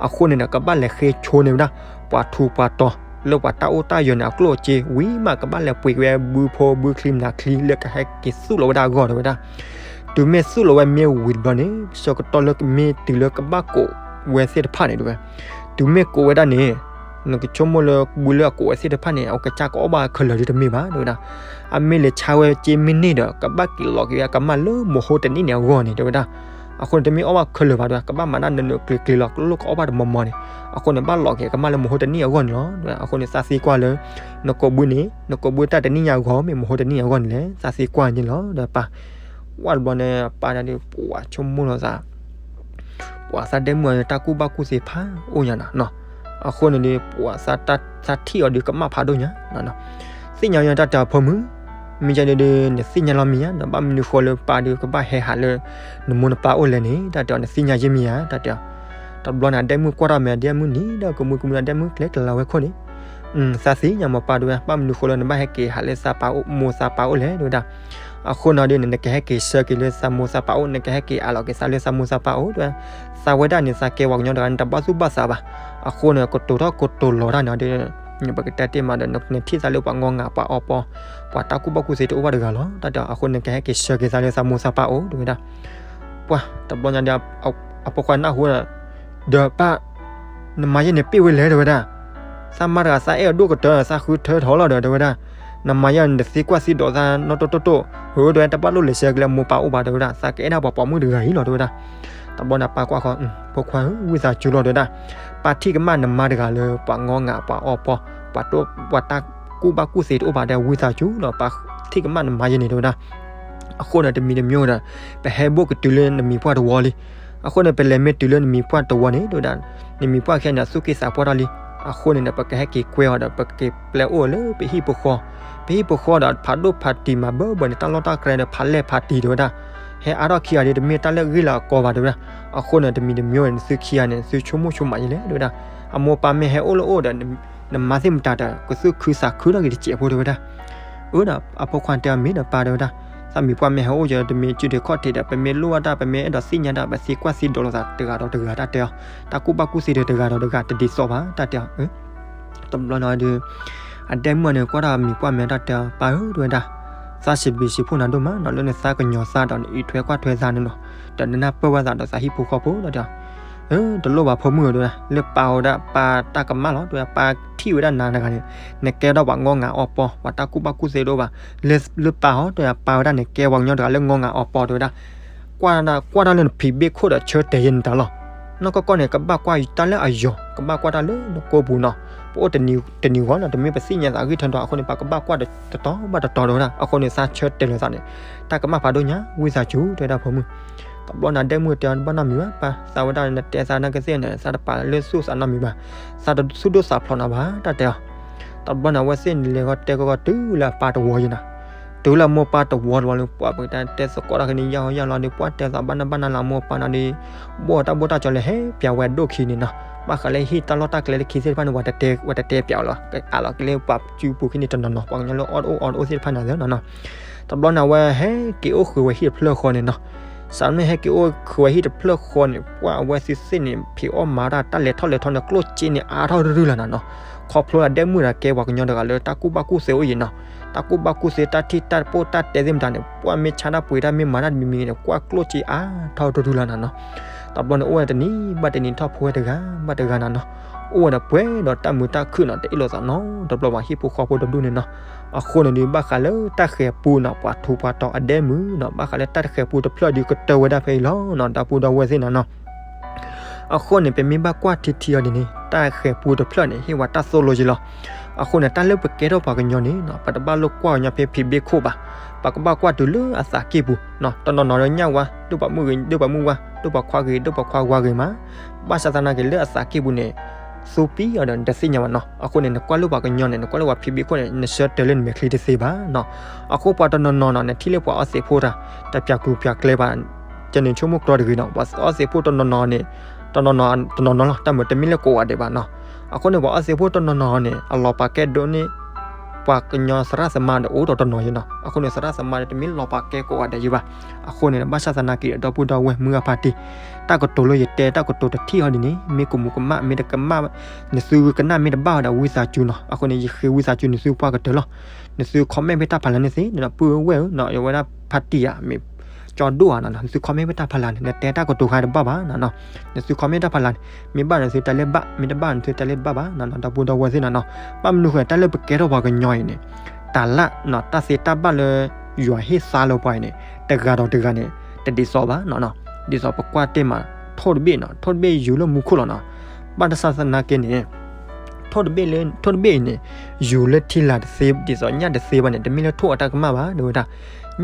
အဃိန့ၣ်ဒီး ကဘၣ်လဲၤဃ့ဆိန့ၢ်ဝဲဒၣ် ပှၤထူးပှၤတီၤ လၢပှၤတၢ်အိၣ်တၢ်ယၢၤန့ၣ် အကျိၣ်အစ့ဝံၤမး ကဘၣ်လဲၤပှ့ၤက့ၤဝဲဘုဖိဘုချံမနၤချံလၢကဟဲက့ၤသူၣ်လီၤဝဲဒၣ်အဂီၢ် တဲဝဲဒၣ်. တုၤမ့ၢ်သူၣ်လီၤဝဲမ့ၢ်ဝံၤတဘျီန့ၣ် ဆၢကတီၢ်လၢမ့ၢ်တုၤလၢကဘၣ်ကိးဝဲသ့ၣ်တဖၣ်န့ၣ် တဲဝဲ, တုၤမ့ၢ်ကိးဝဲဒၣ်န့ၣ် နကဆိကမိၣ်လၢဘုလၢအကိးဝဲသ့ၣ်တဖၣ်န့ၣ် အကစၢ်ကအီၣ်ဘၣ်ခဲလၢာ်ဒ်တမ့ၢ်ဘၣ် တဲဝဲဒၣ်. အမ့ၢ်လဲၤဆါဝဲစ့မ့ၢ်န့ၢ်ဒီး ကဘၣ်က့ၤလီၤက့ၤဝဲအကမၢ်လၢမဟိတနံၣ်န့ၣ်အဂီၢ်န့ၣ် တဲဝဲဒၣ်. အဃိန့ၣ် တမ့ၢ်အီၣ်ဘၣ်ခဲလၢာ်ဘၣ် တဲဝဲ, ကဘၣ်မၤတၢ်နးနးကျ့ၤကျ့ၤလီၤ ကလိၣ်ကအီၣ်ဘၣ်တမီၤမီၤန့ၣ်, အဃိန့ၣ် ဘၣ်လီၤက့ၤအကမၢ်လၢမဟိတနံၣ်အဂီၢ်န့ၣ်လီၤ. အဃိန့ၣ် သးသံကွၢ်လၢ နကိးဘုန့ၣ် နကိးဘုတၢ်တနံၣ်ညါအဂီၢ် မ့ၢ်မဟိတနံၣ်အဂီၢ်န့ၣ်လဲၣ် သးသံကွၢ်န့ၣ်လီၤ ဒီးပၢ် ဝဲတဘျီန့ၣ် ပၢ်ဒၣ်ဒုး ပှၤဆိကမိၣ်လီၤသး ပှၤသးဒဲမုၣ်အီၤန့ၣ် တၢ်ကူၣ်ဘၣ်ကူၣ်သ့ဖးအိၣ်ညါနီၤ, အဃိန့ၣ်ဒီး ပှၤသးထံၣ်အီၤဒီးကမၣ်ဖးဒိၣ်ညါ, သ့ၣ်ညါယတၢ်တဲအီၤဖိမုၣ်, မ့ၢ်ကဲဒုး နသ့ၣ်ညါလီၤမ့ၢ်ဧါ, ဒီးဘၣ်မနုၤဃိလၢပၢ်ဒုးကဘၣ်ဟဲဟးလၢ နမိၢ်နပၢ်အိၣ်လဲၣ်န့ၣ် တၢ်တဲအီၤ နသ့ၣ်ညါယဲမ့ၢ်ဧါ တၢ်တဲအီၤ. တဘျီန့ၣ် အဒဲမုၣ်ကွၢ်ထီၣ်မဲာ် အဒဲမုၣ်နံၤဒီးကမုာ်ကမုာ် အဒဲမုၣ်ကျဲကလၤဝဲခိၣ်န့ၣ်, သးသ့ၣ်ညါမ့ၢ်ပၢ်တဲဝဲ, ဘၣ်မနုၤဃိလၢနဘၣ်ဟဲက့ၤဟးလၢသးပၢ်အိၣ် မိၢ်သးပၢ်အိၣ်လဲၣ် တဲဝဲဒၣ်. အဃိန့ၣ်ဒီး နကဟဲက့ၤဆှၢက့ၤလၢသးမိၢ်သးပၢ်အိၣ် နကဟဲက့ၤအးလီၤက့ၤသးလၢသးမိၢ်သးပၢ်အိၣ်တဲဝဲ, သးဝဲဒၣ်န့ၣ် သးကဲပှၤကညီတဂၤန့ၣ် တဘၣ်သူၣ်ဘၣ်သးဘၣ်. အဃိန့ၣ် ကတိၤထီၣ်ကတိၤလီၤတၢ်န့ၣ်ဒီး ပကတဲတ့ၢ်မးဒီး နထံၣ်သးလၢပှၤငီၢ်ငၤပှၤအီပီ, ပှၤတၢ်ကူၣ်ဘၣ်ကူၣ်သ့တအိၣ်ဘၣ်တဂၤလီၤ တၢ်တဲအီၤ. အဃိန့ၣ် နကဟဲက့ၤဆှၢက့ၤသးလၢသးမိၢ်သးပၢ်အိၣ် တဲဝဲဒၣ်. ပှၤတဘျီညါဒီး အဖိခွါနၢ်ဟူဒီး ဒီးပၢ်, နမၤယဲန့ၣ်ပ့ၢ်ဝဲလဲၣ် တဲဝဲဒၣ်. သးမါတဂၤ သးအဲၣ်အဒိၣ်ကတၢၢ် သးဃုထၢထီၣ်လီၤဒီး တဲဝဲဒၣ်. နမၤယဲန့ၣ် တသံကွၢ်သံဒိးသးနီၢ်တိၢ်တိၢ်တိၢ်, ဧၢ တဲဝဲ တဘၣ်လိၣ်လဲၤဆှၢက့ၤလၢမိၢ်ပၢ်အိၣ်ဘၣ် တဲဝဲဒၣ်. သးကအဲၣ်ဒၣ်ပှၤပိာ်မုၣ်တဂၤအံၤလီၤ တဲဝဲဒၣ်. တဘျီန့ၣ် ပၢ်ကွၢ်ဃီ, ဖိခွါဧၢ ဝံသးစူၤလီၤ တဲဝဲဒၣ်. ပၢ်ထံၣ်ကမၣ်နမါတဂၤလၢပှၤငီၢ်ငၤပှၤအီပီ, ပှၤတၢ်ကူၣ်ဘၣ်ကူၣ်သ့တအိၣ်ဘၣ်ဒီး ဝံသးစူၤလီၤ ပၢ်ထံၣ်ကမၣ်နမါယဲန့ၣ် တဲဝဲဒၣ်. အဃိန့ၣ် တမံၤတမံၤဒီး ပဟဲဘိၣ်ကတုၤလၢနမံၤပှၢ်တဝီလံ. အဃိန့ၣ် ပလဲၤမ့ၢ်တုၤလၢနမံၤပှၢ်တဝီန့ၣ် တဲဝဲဒၣ်, နမံၤပှၢ်ခဲန့ၣ် သူၣ်က့သးပှၢ်ထီၣ်လံ. အဃိန့ၣ်ဒီး ပကဟဲက့ၤကွဲအီၤဒီး ပက့ၤပျဲအိၣ်လၢပဟံၣ်ပဃီ, ပဟံၣ်ပဃီဒီး ဖးဒိၣ်ဖးတံၢ်မးဘၢဘၢန့ၣ် တၢ်လီၢ်တၢ်ကျဲဒီး ဖးလဲၢ်ဖးတံၢ် တဲဝဲဒၣ်. ဟဲအါထီၣ်ခံဂၤဒီး တမ့ၢ်တၢ်လၢအဂ့ၢ်လၢအကီဘၣ် တဲဝဲဒၣ်. အဃိန့ၣ် တမံၤတမံၤဒီး နသုခံဂၤန့ၣ် နသုဆိကမိၣ်ဆိကမးယဲလဲၣ် တဲဝဲဒၣ်. အမိၢ်ပၢ်မ့ၢ်ဟဲအိၣ်လၢအိၣ်ဒီး နမါသ့ၣ်မတၤဒီး ကသူၣ်ခုသးခုထီၣ်က့ၤတစဲးဖိ တဲဝဲဒၣ်. အၢ ဒီးအဖိခွါတဲအီၤ မ့ၢ်ဒီးပၢ် တဲဝဲဒၣ်, သးမံၤပှၢ်မ့ၢ်ဟဲအိၣ်ဒီး တမ့ၢ်စုဒုးခီၣ်ထံးဒီး ပမ့ၢ်လိၣ်ဘၣ်တၢ် ပမ့ၢ်အဲၣ်ဒိးသ့ၣ်ညါတၢ် ပသံကွၢ်သံဒိးလိာ်သးတဂၤဒီးတဂၤ တၢ်တဲအီၤ, တၢ်ကူၣ်ဘၣ်ကူၣ်သ့ဒီးတဂၤဒီးတဂၤ တဒ်သိးဘၣ် တၢ်တဲအီၤ. တဘျီန့ၣ်ဒီး အဒဲမုၣ်န့ၣ် ကွၢ်တၢ်မံၤပှၢ်မဲာ် တၢ်တဲအီၤ ပၢ်ဧၢ တဲဝဲဒၣ်, သးစံးဘျုးစံးဖှိၣ်နၤဒိၣ်မးနီၤ လၢနသးကညီၤသးဒီး နအံးထွဲကွၢ်ထွဲသးန့ၣ်နီၤ, ဒီးနနၢ်ပၢၢ်ဝဲသးဒီးသးဟံၣ်ဖိဃီဖိ တၢ်တဲအီၤ. အၢ တလိၣ်ဘၣ်ဖိမုၣ်ဧၢ တဲဝဲဒၣ်, လၢပၢ်ဝဲဒၣ် ပၢ်တၢ်ကမၣ်လီၤ တဲဝဲဒၣ်, ပၢ်ထံၣ်ဝဲဒၣ်နၤတဂၤန့ၣ် နကဲထီၣ်ပှၤငီၢ်ငၤအီပီ ပှၤတၢ်ကူၣ်ဘၣ်ကူၣ်သ့တအိၣ်ဘၣ်, လၢပၢ်ဟီ တဲဝဲဒၣ် ပၢ်ဝဲဒၣ်န့ၣ် ကဲပှၤကညီတဂၤလၢငီၢ်ငၤအီပီ တဲဝဲဒၣ်. ကွၢ်တၢ် ကွၢ်တၢ်လၢနဖံးဘ့ၣ်ခိၣ်ဒီးဆၢတဲာ်ယဲန့ၣ်တၢ်လီၤ. နီၢ်ကီၢ်ကီၢ်န့ၣ် ကဘၣ်ကွၢ်တၢ်လၢအယီၤ ကဘၣ်ကွၢ်တၢ်လၢနကိာ်ပူၤနီၤ. ပအိၣ်တနံၤဂီၤနီၤ တမ့ၢ်ပသ့ၣ်ညါသးအဂံၢ်ထဲဒီး အဃိန့ၣ် ပှၤကဘၣ်ကွၢ်တတီၤဘၣ်တတီၤ တဲဝဲဒၣ်. အဃိန့ၣ် သးဆၢတဲာ်လီၤသးန့ၣ် တၢ်ကမၣ်ဖးဒိၣ်ညါ ဝံသးစူၤ တဲဝဲဒၣ်ဖိမုၣ်. တဘျီန့ၣ် အဒဲမုၣ်တဲအီၤ တဘၣ်နီတမံၤဘၣ် ပၢ်, သးဝဲဒၣ်နတဲသးနာ်က့သ့ၣ်န့ၣ် သးတပာ်လၢသူၣ်သးနီတမံၤဘၣ်, သးတသူၣ်ဒိၣ်သးဖျိးနၤဘၣ် တၢ်တဲအီၤ. တဘျီန့ၣ် အဝဲသ့ၣ်န့ၣ်လဲၤဃီၤတဲကီကီတုၤလၢအပၢ်တဝီယံၤနီၤ, တုၤလၢအမိၢ်ပၢ်တဝီတဝီလၢ ပှၤပကတဲတဲသကိးတၢ်ခဲန့ၣ် ယၢ်ဟီယၢ်လီၤဒီး ပှၤတဲသးဘၣ်နၢ်ဘၣ်နၢ်လၢအမိၢ်ပၢ်နၤဒီး ဘိၣ်တၢ်ဘိၣ်တၢ်ကၠီလၢဟဲပၠးဝဲဒိၣ်ခံန့ၣ်နီၤ, ဘၣ်ဃးလၢဟံၣ်တၢ်လီၢ်တၢ်ကျဲလၢခံသ့ၣ်တဖၣ်န့ၣ် ပှၤတတဲပၠးအီၤလီၤ, အးလီၤက့ၤလၢပှၤစုပူၤခံန့ၣ်တနီၤနီၤ ပှၤကညီလၢအီၣ်တအိၣ်အီတအိၣ်သ့ၣ်တဖၣ်န့ၣ်သ့နီၤနီၤ. တဘျီန့ၣ် အဝဲဟဲက့ၤအိၣ်ဃုာ်ဝဲဟံၣ်တဖျၢၣ်ဃီန့ၣ်နီၤ, စးမ့ၢ်ဟဲက့ၤအိၣ်ဃုာ်ဝဲဟံၣ်တဖျၢၣ်ဃီန့ၣ် ပှၤအဝဲသ့ၣ်သ့ၣ်န့ၣ် ဖံးအီၣ်မၤတၢ် တၢ်လဲၤထီၣ်လဲၤထီန့ၣ် ကျိၣ်စ့န့ၣ်အါထီၣ်ရုၢ်ရုၢ်လီၤနီၤနီၤ, ခီဖျိလၢအဒဲမုၣ်တဂၤကဲပှၤကညီတဂၤလၢတၢ်ကူၣ်ဘၣ်ကူၣ်သ့အိၣ်ယံၤနီၤ, တၢ်ကူၣ်ဘၣ်ကူၣ်သ့ တၢ်ထံၣ်တၢ်ပိၢ်တၢ်တဲသ့ၣ်မတၤန့ၣ် ပှၤမ့ၢ်ဆါတၢ်ပှ့ၤတၢ်မ့ၢ်မၤတၢ်တမံၤမံၤန့ၣ် ကွၢ်ကျိၣ်စ့အါထီၣ်ရုၢ်ရုၢ်လီၤနီၤနီၤ. တဘျီန့ၣ် အိၣ်ဝဲတနံၤဘၣ်တနံၤ ထီၣ်ဖိဝဲတဂၤဘၣ်တဂၤနီၤနီၤ, အိၣ်ဝဲဒီးပှဲၤဒီးတၢ်မုာ်တၢ်ခုၣ်နီၤ တအ့ၣ်လိာ်သးနီတဘျီဘၣ် ဟံၣ်ဖိဃီဖိတဒူၣ်န့ၣ်နီၤ. အဃိန့ၣ်ဒီး ဘၣ်ဃးလၢတၢ်ဃဲၤပူနီၤ ပှၤထူးပှၤတီၤအဒဲမုၣ်နီၤ ဘၣ်ဃးလၢတၢ်ဃဲၤပူတဖျၢၣ်ဒီးကတၢၢ်ဝဲဒၣ်ဖဲအံၤလီၤနီၤ ဒီပုၢ်ဒီဝဲၢ်သ့ၣ်နီၤနီၤ. အဃိန့ၣ် ပမ့ၢ်ဘၣ်ကွၢ်ထံထံအီၤဒ်န့ၣ် တၢ်ဃဲၤပူတဖျၢၣ်န့ၣ် ဟ့ၣ်ဝဲတၢ်သိၣ်လိယံၤလီၤ. အဃိန့ၣ် တၢ်လၢပကဲထီၣ်ပှၤကညီန့ၣ်နီၤ ပတဘၣ်လိၣ်ကွၢ်ကညီဖဲဖံးဘ့ၣ်ခိၣ်ဘၣ်, ပကဘၣ်ကွၢ်တုၤလၢအသးကံၢ်ပူၤနီၤ တနီၤနီၤဒီးညၣ်ဝါ ဒိၣ်ပှၤမုၣ်ဂ့ၤ ဒိၣ်ပှၤမုၣ်ဝါ ဒိၣ်ပှၤခွါဂ့ၤ ဒိၣ်ပှၤခွါဝါဂ့ၤမး, ဘၣ်ဆၣ်သနာ်က့လၢအသးကံၢ်ပူၤန့ၣ် သူပံအီၤဒီးနတသ့ၣ်ညါဘၣ်နီၤ. အဃိန့ၣ် နကွၢ်လိၣ်ပှၤကညီန့ၣ် နကွၢ်လိၣ်ပှၤဖံးဘ့ၣ်ခိၣ်န့ၣ် နဆၢတဲာ်လၢနမဲာ်ချံတသ့ဘၣ်နီၤ. အဃိပှၤတနီၤနီၤနီၤ နထံၣ်လၢပှၤအီသံးဖိတၢ် တပျးကျူၤပျးကျဲဘၣ် ကန့ၣ်ဆိကမိၣ်ကျီတဂ့ၤနီၤ ပှၤအီသံးဖိတနီၤနီၤန့ၣ် တနီၤနီၤ တနီၤနီၤလီၤ တၢ်မ့ၢ်တမ့ၢ်လၢကိးဂၤဒဲးဘၣ်နီၤ. အဃိန့ၣ် ပှၤအီသံးဖိတနီၤနီၤန့ၣ် အလီၤပာ်ကဲဒိးန့ၢ် ပှၤကညီသရၣ်သမါဒီးအိၣ်ဒီးတနီၤယံၤနီၤ. အဃိန့ၣ် သရၣ်သမါန့ၣ် တမ့ၢ်လီၤပာ်ကဲကိးဂၤဒဲးယံၤဘၣ်. အဃိန့ၣ် ဘၣ်ဆၣ်သနာ်က့ဒီး ဒီပုၢ်ဒီဝဲၢ်မုၢ်ဂၢ်ဖါတံၢ် တၢ်ကတိၤလၢယတဲတၢ်ကတိၤတထံၣ်အီၤဒ်န့ၣ် မ့ၢ်ကမူးကမၣ် မ့ၢ်တကမၣ် နသုကနၣ်မ့ၢ်တဘၣ်ဝဲဒီးဝံသးစူၤနီၤ. အဃိန့ၣ် ယဃ့ဝံသးစူၤနသုပှၢ်ကတၢၢ်လီၤ. နသု comment ဖဲတၢ်ဖးလၢ်န့ၣ်သ့ နပုၢ်ဝဲၢ်ဧၢနီၤ ယဝဲဒၣ်ဖါတံၢ်ဧါ မ့ၢ်ကၠီဒိၣ်ဧါနီၤ နသု comment ဖဲတၢ်ဖးလၢ်န့ၣ် နတဲတၢ်ကတိၤခါတဘၣ်ဘၣ်နီၤနီၤ. နသု comment တၢ်ဖးလၢ်န့ၣ် မ့ၢ်ဘၣ်နသုတဲလၢဘၣ် မ့ၢ်တဘၣ်နသုတဲလၢတဘၣ်ဘၣ်နီၤနီၤ ဒီပုၢ်ဒီဝဲၢ်သ့ၣ်နီၤနီၤ. ဘၣ်မနုၤဃိ တၢ်လၢပကဲထီၣ်ပှၤကညီအံၤန့ၣ် တၢ်လၢနီၤ တၢ်သ့တၢ်ဘၣ်လၢ ယွၤဟ့ၣ်သါလၢပှၤအံၤန့ၣ် တဂၤဒီးတဂၤန့ၣ် တဒ်သိးဘၣ်နီၤနီၤ. ဒ်သိးပကွၢ်တ့ၢ်မး ထိၣ်တဘ့ၣ်နီၤ ထိၣ်တဘ့ၣ်ယူၤလၢမူခိၣ်လီၤနီၤ. ဘၣ်ဆၣ်သနာ်က့န့ၣ် ထိၣ်တဘ့ၣ်လၢ ထိၣ်တဘ့ၣ်အံၤန့ၣ် ယူၤလၢထံလာ်တသ့ ဒ်သိးညၣ်တသ့ဘၣ်န့ၣ် တမ့ၢ်လၢထိၣ်အတၢ်ကမၣ်ဘၣ် တဲဝဲဒၣ်.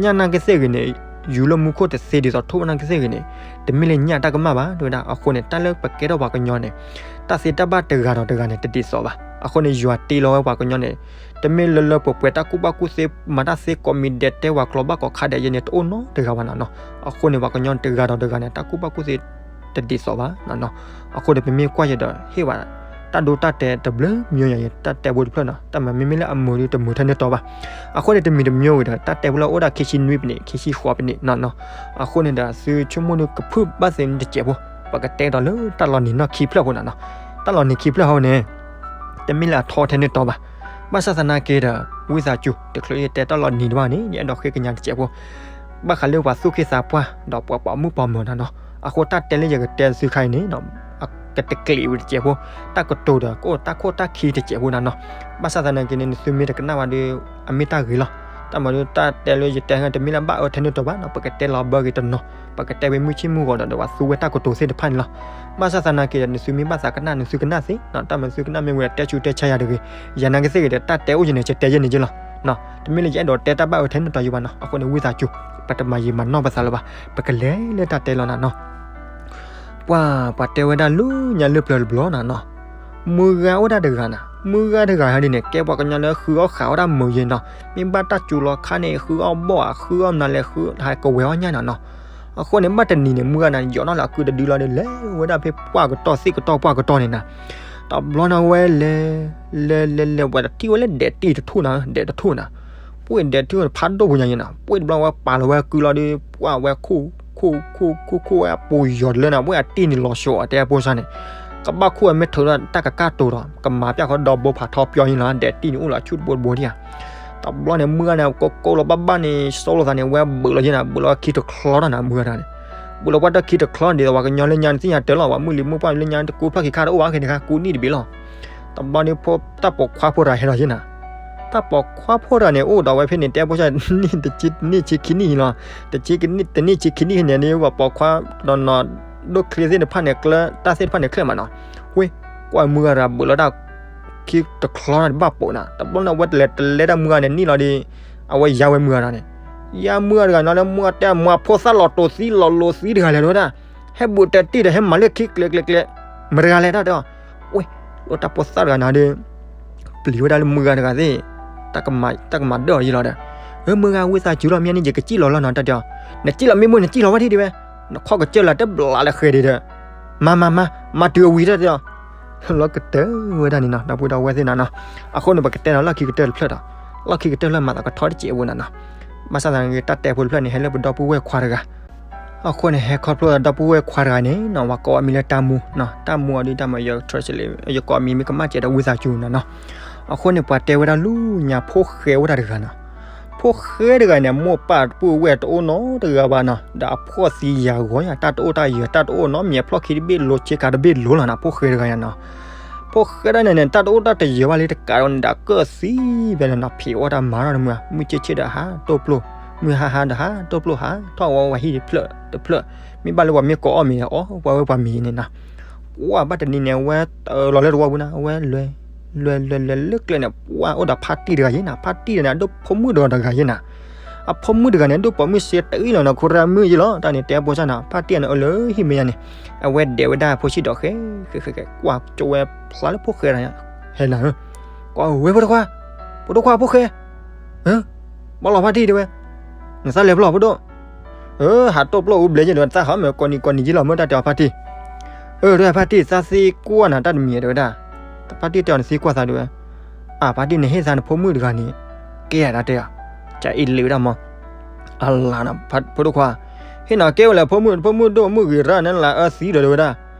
ညၣ်နာ်က့သ့ၣ်ဂ့ၤန့ၣ် ယူၤလၢမူခိၣ်တသ့ ဒ်သိးထိၣ်နာ်က့သ့ၣ်ဂ့ၤန့ၣ် တမ့ၢ်လၢညၣ်တၢ်ကမၣ်ဘၣ် တဲဝဲဒၣ်. အဃိန့ၣ် တၢ်လၢပကဲထီၣ်ပှၤကညီန့ၣ် တၢ်သ့တၢ်ဘၣ်တဂၤဒီးတဂၤန့ၣ် တဒ်သိးဘၣ်. အဃိန့ၣ် ယွၤတ့လီၤဝဲပှၤကညီန့ၣ် တမ့ၢ်လၢလၢပှဲၤပှဲၤ တၢ်ကူၣ်ဘၣ်ကူၣ်သ့ မၤတၢ်သ့ကိးမံၤဒဲး တဲဝဲကျိာ်ဘၣ်ကိးခါဒဲးယဲန့ၣ် တအိၣ်နီတဂၤဘၣ်နီၤနီၤ. အဃိန့ၣ် ပှၤကညီတဂၤဒီးတဂၤန့ၣ် တၢ်ကူၣ်ဘၣ်ကူၣ်သ့ တဒ်သိးဘၣ်နီၤနီၤ. အဃိန့ၣ် ပမ့ၢ်ကွၢ်ယဲဒီး ဟ့ၣ်ဝဲ တၢ်ဒိတၢ်တဲာ်တဘျုးမံၤယဲ တၢ်တဲဖိတဖျၢၣ်နီၤ တၢ်မၤမ့မ့ၢ်လၢအမုာ်ဒီးတမုာ်ထဲန့ၣ်တီဘၣ်. အဃိန့ၣ် တမံၤတမံၤဝံၤဒီး တၢ်တဲဖိလၢအိၣ်ဒၣ်ခံဆံနွံပနံး ခံဆံဃိးပနံးနီၤနီၤ. အဃိန့ၣ်ဒီး သုဆိကမိၣ်ဒုးကဖုၣ်ဘၣ်သ့ၣ်န့ၣ်တစဲးဖိ ပကတဲဒီးလၢတၢ်လီၤနံၤနီၢ်ခံဖျၢၣ်ဖိနီၤနီၤ. တၢ်လီၤနံၤခံဖျၢၣ်ဟီန့ၣ် တမ့ၢ်လၢအထီထဲန့ၣ်တီဘၣ်. ဘၣ်ဆၣ်သနာ်က့ဒီး ဝံသးစူၤ တချုးယတဲတၢ်လီၤနံၤတဘၣ်န့ၣ် ယအဲၣ်ဒိးဃ့ကညးတစဲးဖိ ဘၣ်ဃးလၢပှၤသူၣ်က့သးပှၢ် ဒီးပှၤပိာ်မုၣ်ပိာ်မၢၤနီၤနီၤ. အဃိတၢ်တဲလၢယကတဲသုခါအံၤန့ၣ် ကတကျံးဝံၤတစဲးဖိ တၢ်ကတိၤဒီး ကအိၣ်တၢ်ခိၣ်တၢ်ခံတစဲးဖိနီၤနီၤ. ဘၣ်ဆၣ်သနာ်က့န့ၣ် နသုမ့ၢ်တကနၣ်ဘၣ်ဒီး အမ့ၢ်တၢ်ဂ့ၤလီၤ. တၢ်မၤဒီး တၢ်တဲလၢယတဲတမ့ၢ်လၢဘၣ်အၢထဲန့ၣ်တီဘၣ်နီၤ ပကတဲလီၤဘၢဂ့ၤတနီၤ ပကတဲဝဲမုၢ်ဆ့ၣ်မုၢ်ဂီၤဒီး ဒီးပှၤသူဝဲတၢ်ကတိၤသ့ၣ်တဖၣ်န့ၣ်လီၤ. ဘၣ်ဆၣ်သနာ်က့ဒီး နသုမ့ၢ်ဘၣ်သးကနၣ် နသုကနၣ်သ့နီၤ တၢ်မၤသုကနၣ်မ့ၢ်ဝံၤဒီး တဲဆူးတဲဆါယၤတဂ့ၤ. ယၤနာ်က့သ့ၣ်ဂ့ၤဒီး တၢ်တဲအိၣ်ယဲန့ၣ် ယတဲယဲန့ၣ်က့လီၤ. တမ့ၢ်လၢယအဲၣ်ဒိးတဲတၢ်ဘၣ်အၢထဲန့ၣ်တီယိၤဘၣ်နီၤ. အဃိန့ၣ် ဝံသးစူၤ ပတမၤယံာ်မၤနီၢ်ပသးလၢၤဘၣ်. ပကလဲၤလၢတၢ်တဲလီၤနီၤနီၤ. ပှၤ ပှၤတဲဝဲဒၣ်လၢညါလၢပျၢၤတဘျီနီၤနီၤ မုၢ်ဂၤအိၣ်ဒၣ်တဂၤနီၤ မုၢ်ဂၤတဂၤဟဲဒ်န့ၣ် ကဲပှၤကညီလၢဃုအီၣ်ဃာ်အီၣ်တၢ်မုာ်ယဲနီၤ မ့ၢ်ဘၣ်တၢ်စူၤလီၤခါန့ၣ် ဃုအီၣ်ဘီၣ်ဧါ ဃုအီၣ်မနုၤလဲၣ် ဃုဟးကဝဲၤအီၣ်ညၣ်နီၤနီၤ. အဃိန့ၣ် ဘၣ်တနံၤန့ၣ် မုၢ်ဂၤန့ၣ် ယိးနီၣ်လၢအကုတဒုလီၤဒီး လဲၤဝဲဒၣ်ဖဲပှၢ်ကတီၢ်သ့ၣ်ကတီၢ်ပှၢ်ကတီၢ်န့ၣ်နီၤ. တဘျီန့ၣ်ဝဲလဲၤ လဲၤလဲၤလဲၤ ပှၤတထံၣ်ဝဲလၢဒဲးတံၢ်တထူၣ်နီၤ ဒဲးတထူၣ်နီၤ. ပှ့ၢ်ဒဲးတထူၣ်ဖးဒိၣ်ပူၤညါယဲနီၤ ပှ့ၢ်တဘျီဝဲပာ်လီၤဝဲအကုလီၤဒီး ပှၢ်ဝဲခိၣ်ခိၣ်ခိၣ်ခိၣ်ခိၣ်ဝဲအပူၤယိးတလၢနီၤ ပှ့ၢ်အတံၢ်န့ၣ်လီၤဆီးအီၤတဲအဖိစၢ်န့ၣ် ကဘၣ်ခိၣ်ဝဲမ့ၢ်ထုးဒီးတၢ်ကကၢ်တိၤဒီး ကမၤပျၢ်ဃီဒီဘိဖးထီပျီၢ်ယဲလီၤ ဒဲးတံၢ်န့ၣ်အိၣ်လီၤဆူၣ်တဘိတဘိဒံဧါ. တဘျီန့ၣ် မုၢ်ဂၤန့ၣ် ကိးကိးလီၤဘၣ်ဘၣ်န့ၣ် စိလီၤသးန့ၣ် ဝဲဘုးလီၤယဲနီၤ ဘုးလီၤဝဲခံတချီထီၣ်နီၤ မုၢ်ဂၤတဂၤန့ၣ် ဘုးလီၤဝဲတၢ်ခံတချီ ဒ်သိးပှၤကညီလၢညါန့ၣ် သ့ၣ်ညါတၢ်လီၤ ပှၤမုၢ်လံၤမုၢ်ပှၢ်လၢညါတကူဖျၢၣ်ခံခါတအိၣ်ဘၣ်ခဲန့ၣ်ခါ ကူနံၣ်တဘ့ၣ်လီၤ. တဘျီန့ၣ် တၢ်ပိာ်ခွါဖိတဂၤဟဲလီၤယဲနီၤ တၢ်ပိာ်ခွါဖိတဂၤန့ၣ် အိၣ်ဒီးဝဲဖဲန့ၣ် တဲဖိစၢ် တနံၣ်ဆံခံနံၣ်လီၤ တနံၣ်ဆံခံနံၣ်န့ၣ် ပှၤပိာ်ခွါနီၤနီၤ ဒိၣ်ချ့သ့ၣ်တဖၣ်န့ၣ် ကျၢ တၢ်သ့ၣ်တဖၣ်န့ၣ်ချ့မးနီၤ ဝ့ၢ် ကွၢ်မုၢ်ဂၤတဂၤဘုးလီၤတၢ် ခံတချီတဘၣ်ပိာ်နီၤ တဘျီန့ၣ် အဝဲတလဲၤတလဲတၢ်မုၢ်ဂၤန့ၣ် နံၣ်လီၤဒီး အဝဲယါဝဲမုၢ်ဂၤတဂၤန့ၣ် ယမုၢ်ဂၤတဂၤနီၤလၢမုၢ်တဲမၤဖိသၣ်လီၤတိၤသံလီၤလိၤသံတဂၤလဲၣ်တဲဝဲဒၣ်, ဟဲဘူးတဲတ့ၢ်ဒီးဟဲမၤလၢခံကျဲကျဲကျဲ, မတၤတဂၤလဲၣ်တၢ်တဲအီၤ, ဝဲ, လၢတၢ်ဖိသၣ်တဂၤနီၤဒီး ပျံၤဝဲဒၣ်လၢမုၢ်ဂၤတဂၤသ့ၣ်, တၢ်ကမၤဒၢၣ်အီၤယံလီၤဒီး, အၢ မုၢ်ဂၤဝံသးစူၤလီၤ မ့ၢ်န့ၣ် ယကစံၣ်လီၤလီၤနီၤ တၢ်တဲအီၤ, နစံၣ်လီၤမ့ၢ်မုၢ်နစံၣ်လီၤဖါတံၢ်တဲဝဲ, နခီၣ်ကစၢၢ်လၢတဘျးလၢဃဲၤဒံးဒီး, မၤမၤမၤ, မၤတုၤအဝံၤတၢ်တဲအီၤ, လီၤကတၢၢ်ဝဲဒၣ်န့ၣ်နီၤ ဒီပုၢ်ဒီဝဲၢ်သ့ၣ်နီၤနီၤ, အဃိန့ၣ် ပကတဲနီၤလီၢ်ခံကတၢၢ်တဖျၢၣ်ဒီး, လီၢ်ခံကတၢၢ်လၢမၤသးကထီတစဲးအဝဲနီၤနီၤ, ဘၣ်ဆၣ်သနာ်က့ တၢ်တဲဖိတဖျၢၣ်န့ၣ် ဟဲလၢပဒီပုၢ်ဝဲၢ်ခွါတဂၤ အဃိန့ၣ် ဟဲခီဖျိဒီပုၢ်ဝဲၢ်ခွါတဂၤန့ၣ်နီၤ ပှၤကိးအမံၤလၢတၢ်မူ, တၢ်မူအီၤဒ်တၢ်မၤယီၤ translate ယကိးမံၤမ့ၢ်ကမၣ်စဲးဒီးဝံသးစူၤနီၤနီၤ, အဃိန့ၣ် ပှၤတဲဝဲဒၣ်လၢညါဖိဃဲဝဲဒၣ်တဂၤနီၤ, ဖိဃဲတဂၤန့ၣ် အမိၢ်ပၢ်ပုၢ်ဝဲၢ်တအိၣ်နီတဂၤဘၣ်နီၤ, ဒီးအဖှီၣ်သံယာ်ဂီၤယၤ တၢ်တအိၣ်တၢ်ယၢၤ တၢ်တအိၣ်နီတမံၤ အဖျီၣ်ခံတဘ့ၣ်လိၤ ဆ့ကၤတဘ့ၣ်လိၤလီၤနီၤ ဖိဃဲတဂၤယၤနီၤ ဖိဃဲဒၣ်န့ၣ်န့ၣ် တၢ်တအိၣ်တၢ်တယၢၤဘၣ်လံတကးဒီးန့ၣ်ဒီး ကၢၣ်သံဖဲန့ၣ်နီၤ ဖံးအီၣ်တၢ်မၤထီၣ်တမုာ် မုၢ်ဆ့ၣ်ဆ့ၣ်ဒီးဟးတိၢ်ပျိၢ်, မုၢ်ဟါဟါဒီးဟးတိၢ်ပျိၢ် ဟးထီၣ်ဝဲဝဲဟံၣ်တဖျၢၣ်တဖျၢၣ်, မ့ၢ်ဘၣ်လၢပှၤမ့ၢ်ကိးအီၣ်မံၤဒီး အီၣ်ပှၤဝဲပှၤမံၤန့ၣ်နီၤ, ပှၤဘၣ်တနံၤန့ၣ် အဝဲတလီၤလၢတဝီပူၤနီၤ အဝဲလဲၤ လဲၤလဲၤလဲၤလၢကျဲန့ၣ် ပှၤအိၣ်ဒီးဖါတံၢ်တဂၤယ့ၣ်နီၤ ဖါတံၢ်တဂၤန့ၣ် အဒိၣ်ဖိမုၣ်တဂၤတဂၤယ့ၣ်နီၤ အဖိမုၣ်တဂၤန့ၣ် အဒိၣ်ပိာ်မုၣ်စ့တအံၣ်လီၤနီၤ ခိရၣ်မုၣ်ယ့ၣ်လီၤ တၢ်န့ၣ်တဲပိစၢ်နီၤ ဖါတံၢ်န့ၣ်အလၢဟံၣ်မဲာ်ညါန့ၣ်, အဝဲဒဲးဝဲဒၣ်ဖိဆံးဒီးဃဲ, ဃဲဃဲဃဲ ကွၢ်ကၠိဝဲဖျါလၢဖိဃဲတဂၤညါ, ဟဲနၤဧၢ, ကွၢ်ဝဲဖိတခွါ, ဖိတခွါဖိဃဲ, ဘၣ်လီၤဖါတံၢ်တဲဝဲ, နသးလဲၤဖျီၣ်ဖိဒိၣ်, အၢ ဟးတိၢ်ပျိၢ်အူဘျဲၣ်ယ့ၣ်တဲဝဲ သးဟီမ့ၢ်ကိးနံၤကိးနံၤယ့ၣ်လီၤ မ့ၢ်တၢ်တဲအီၤဖါတံၢ်, အၢ တဲဝဲဖါတံၢ် သးသံကွၢ်နၤတၢ်တမံၤတဲဝဲဒၣ်, ဖါတံၢ်တဲအီၤ နသံကွၢ်သးတဲဝဲ, အၢ ဖါတံၢ် နဟ့ၣ်သးနဖိမုၣ်တဂၤန့ၣ် ကဲယၤတၢ်တဲအီၤ, ကၢ်အ့ၣ်လ့ဝဲဒၣ်မး, အလၤနၤ ဖိဒိၣ်ခွါ, ဟ့ၣ်နၤကဲဝဲလဲၣ် ဖိမုၣ် ဖိမုၣ်ဒိၣ်မုၣ်ဂ့ၤရၣ် နလၢအၢသံဒီးတဲဝဲဒၣ်,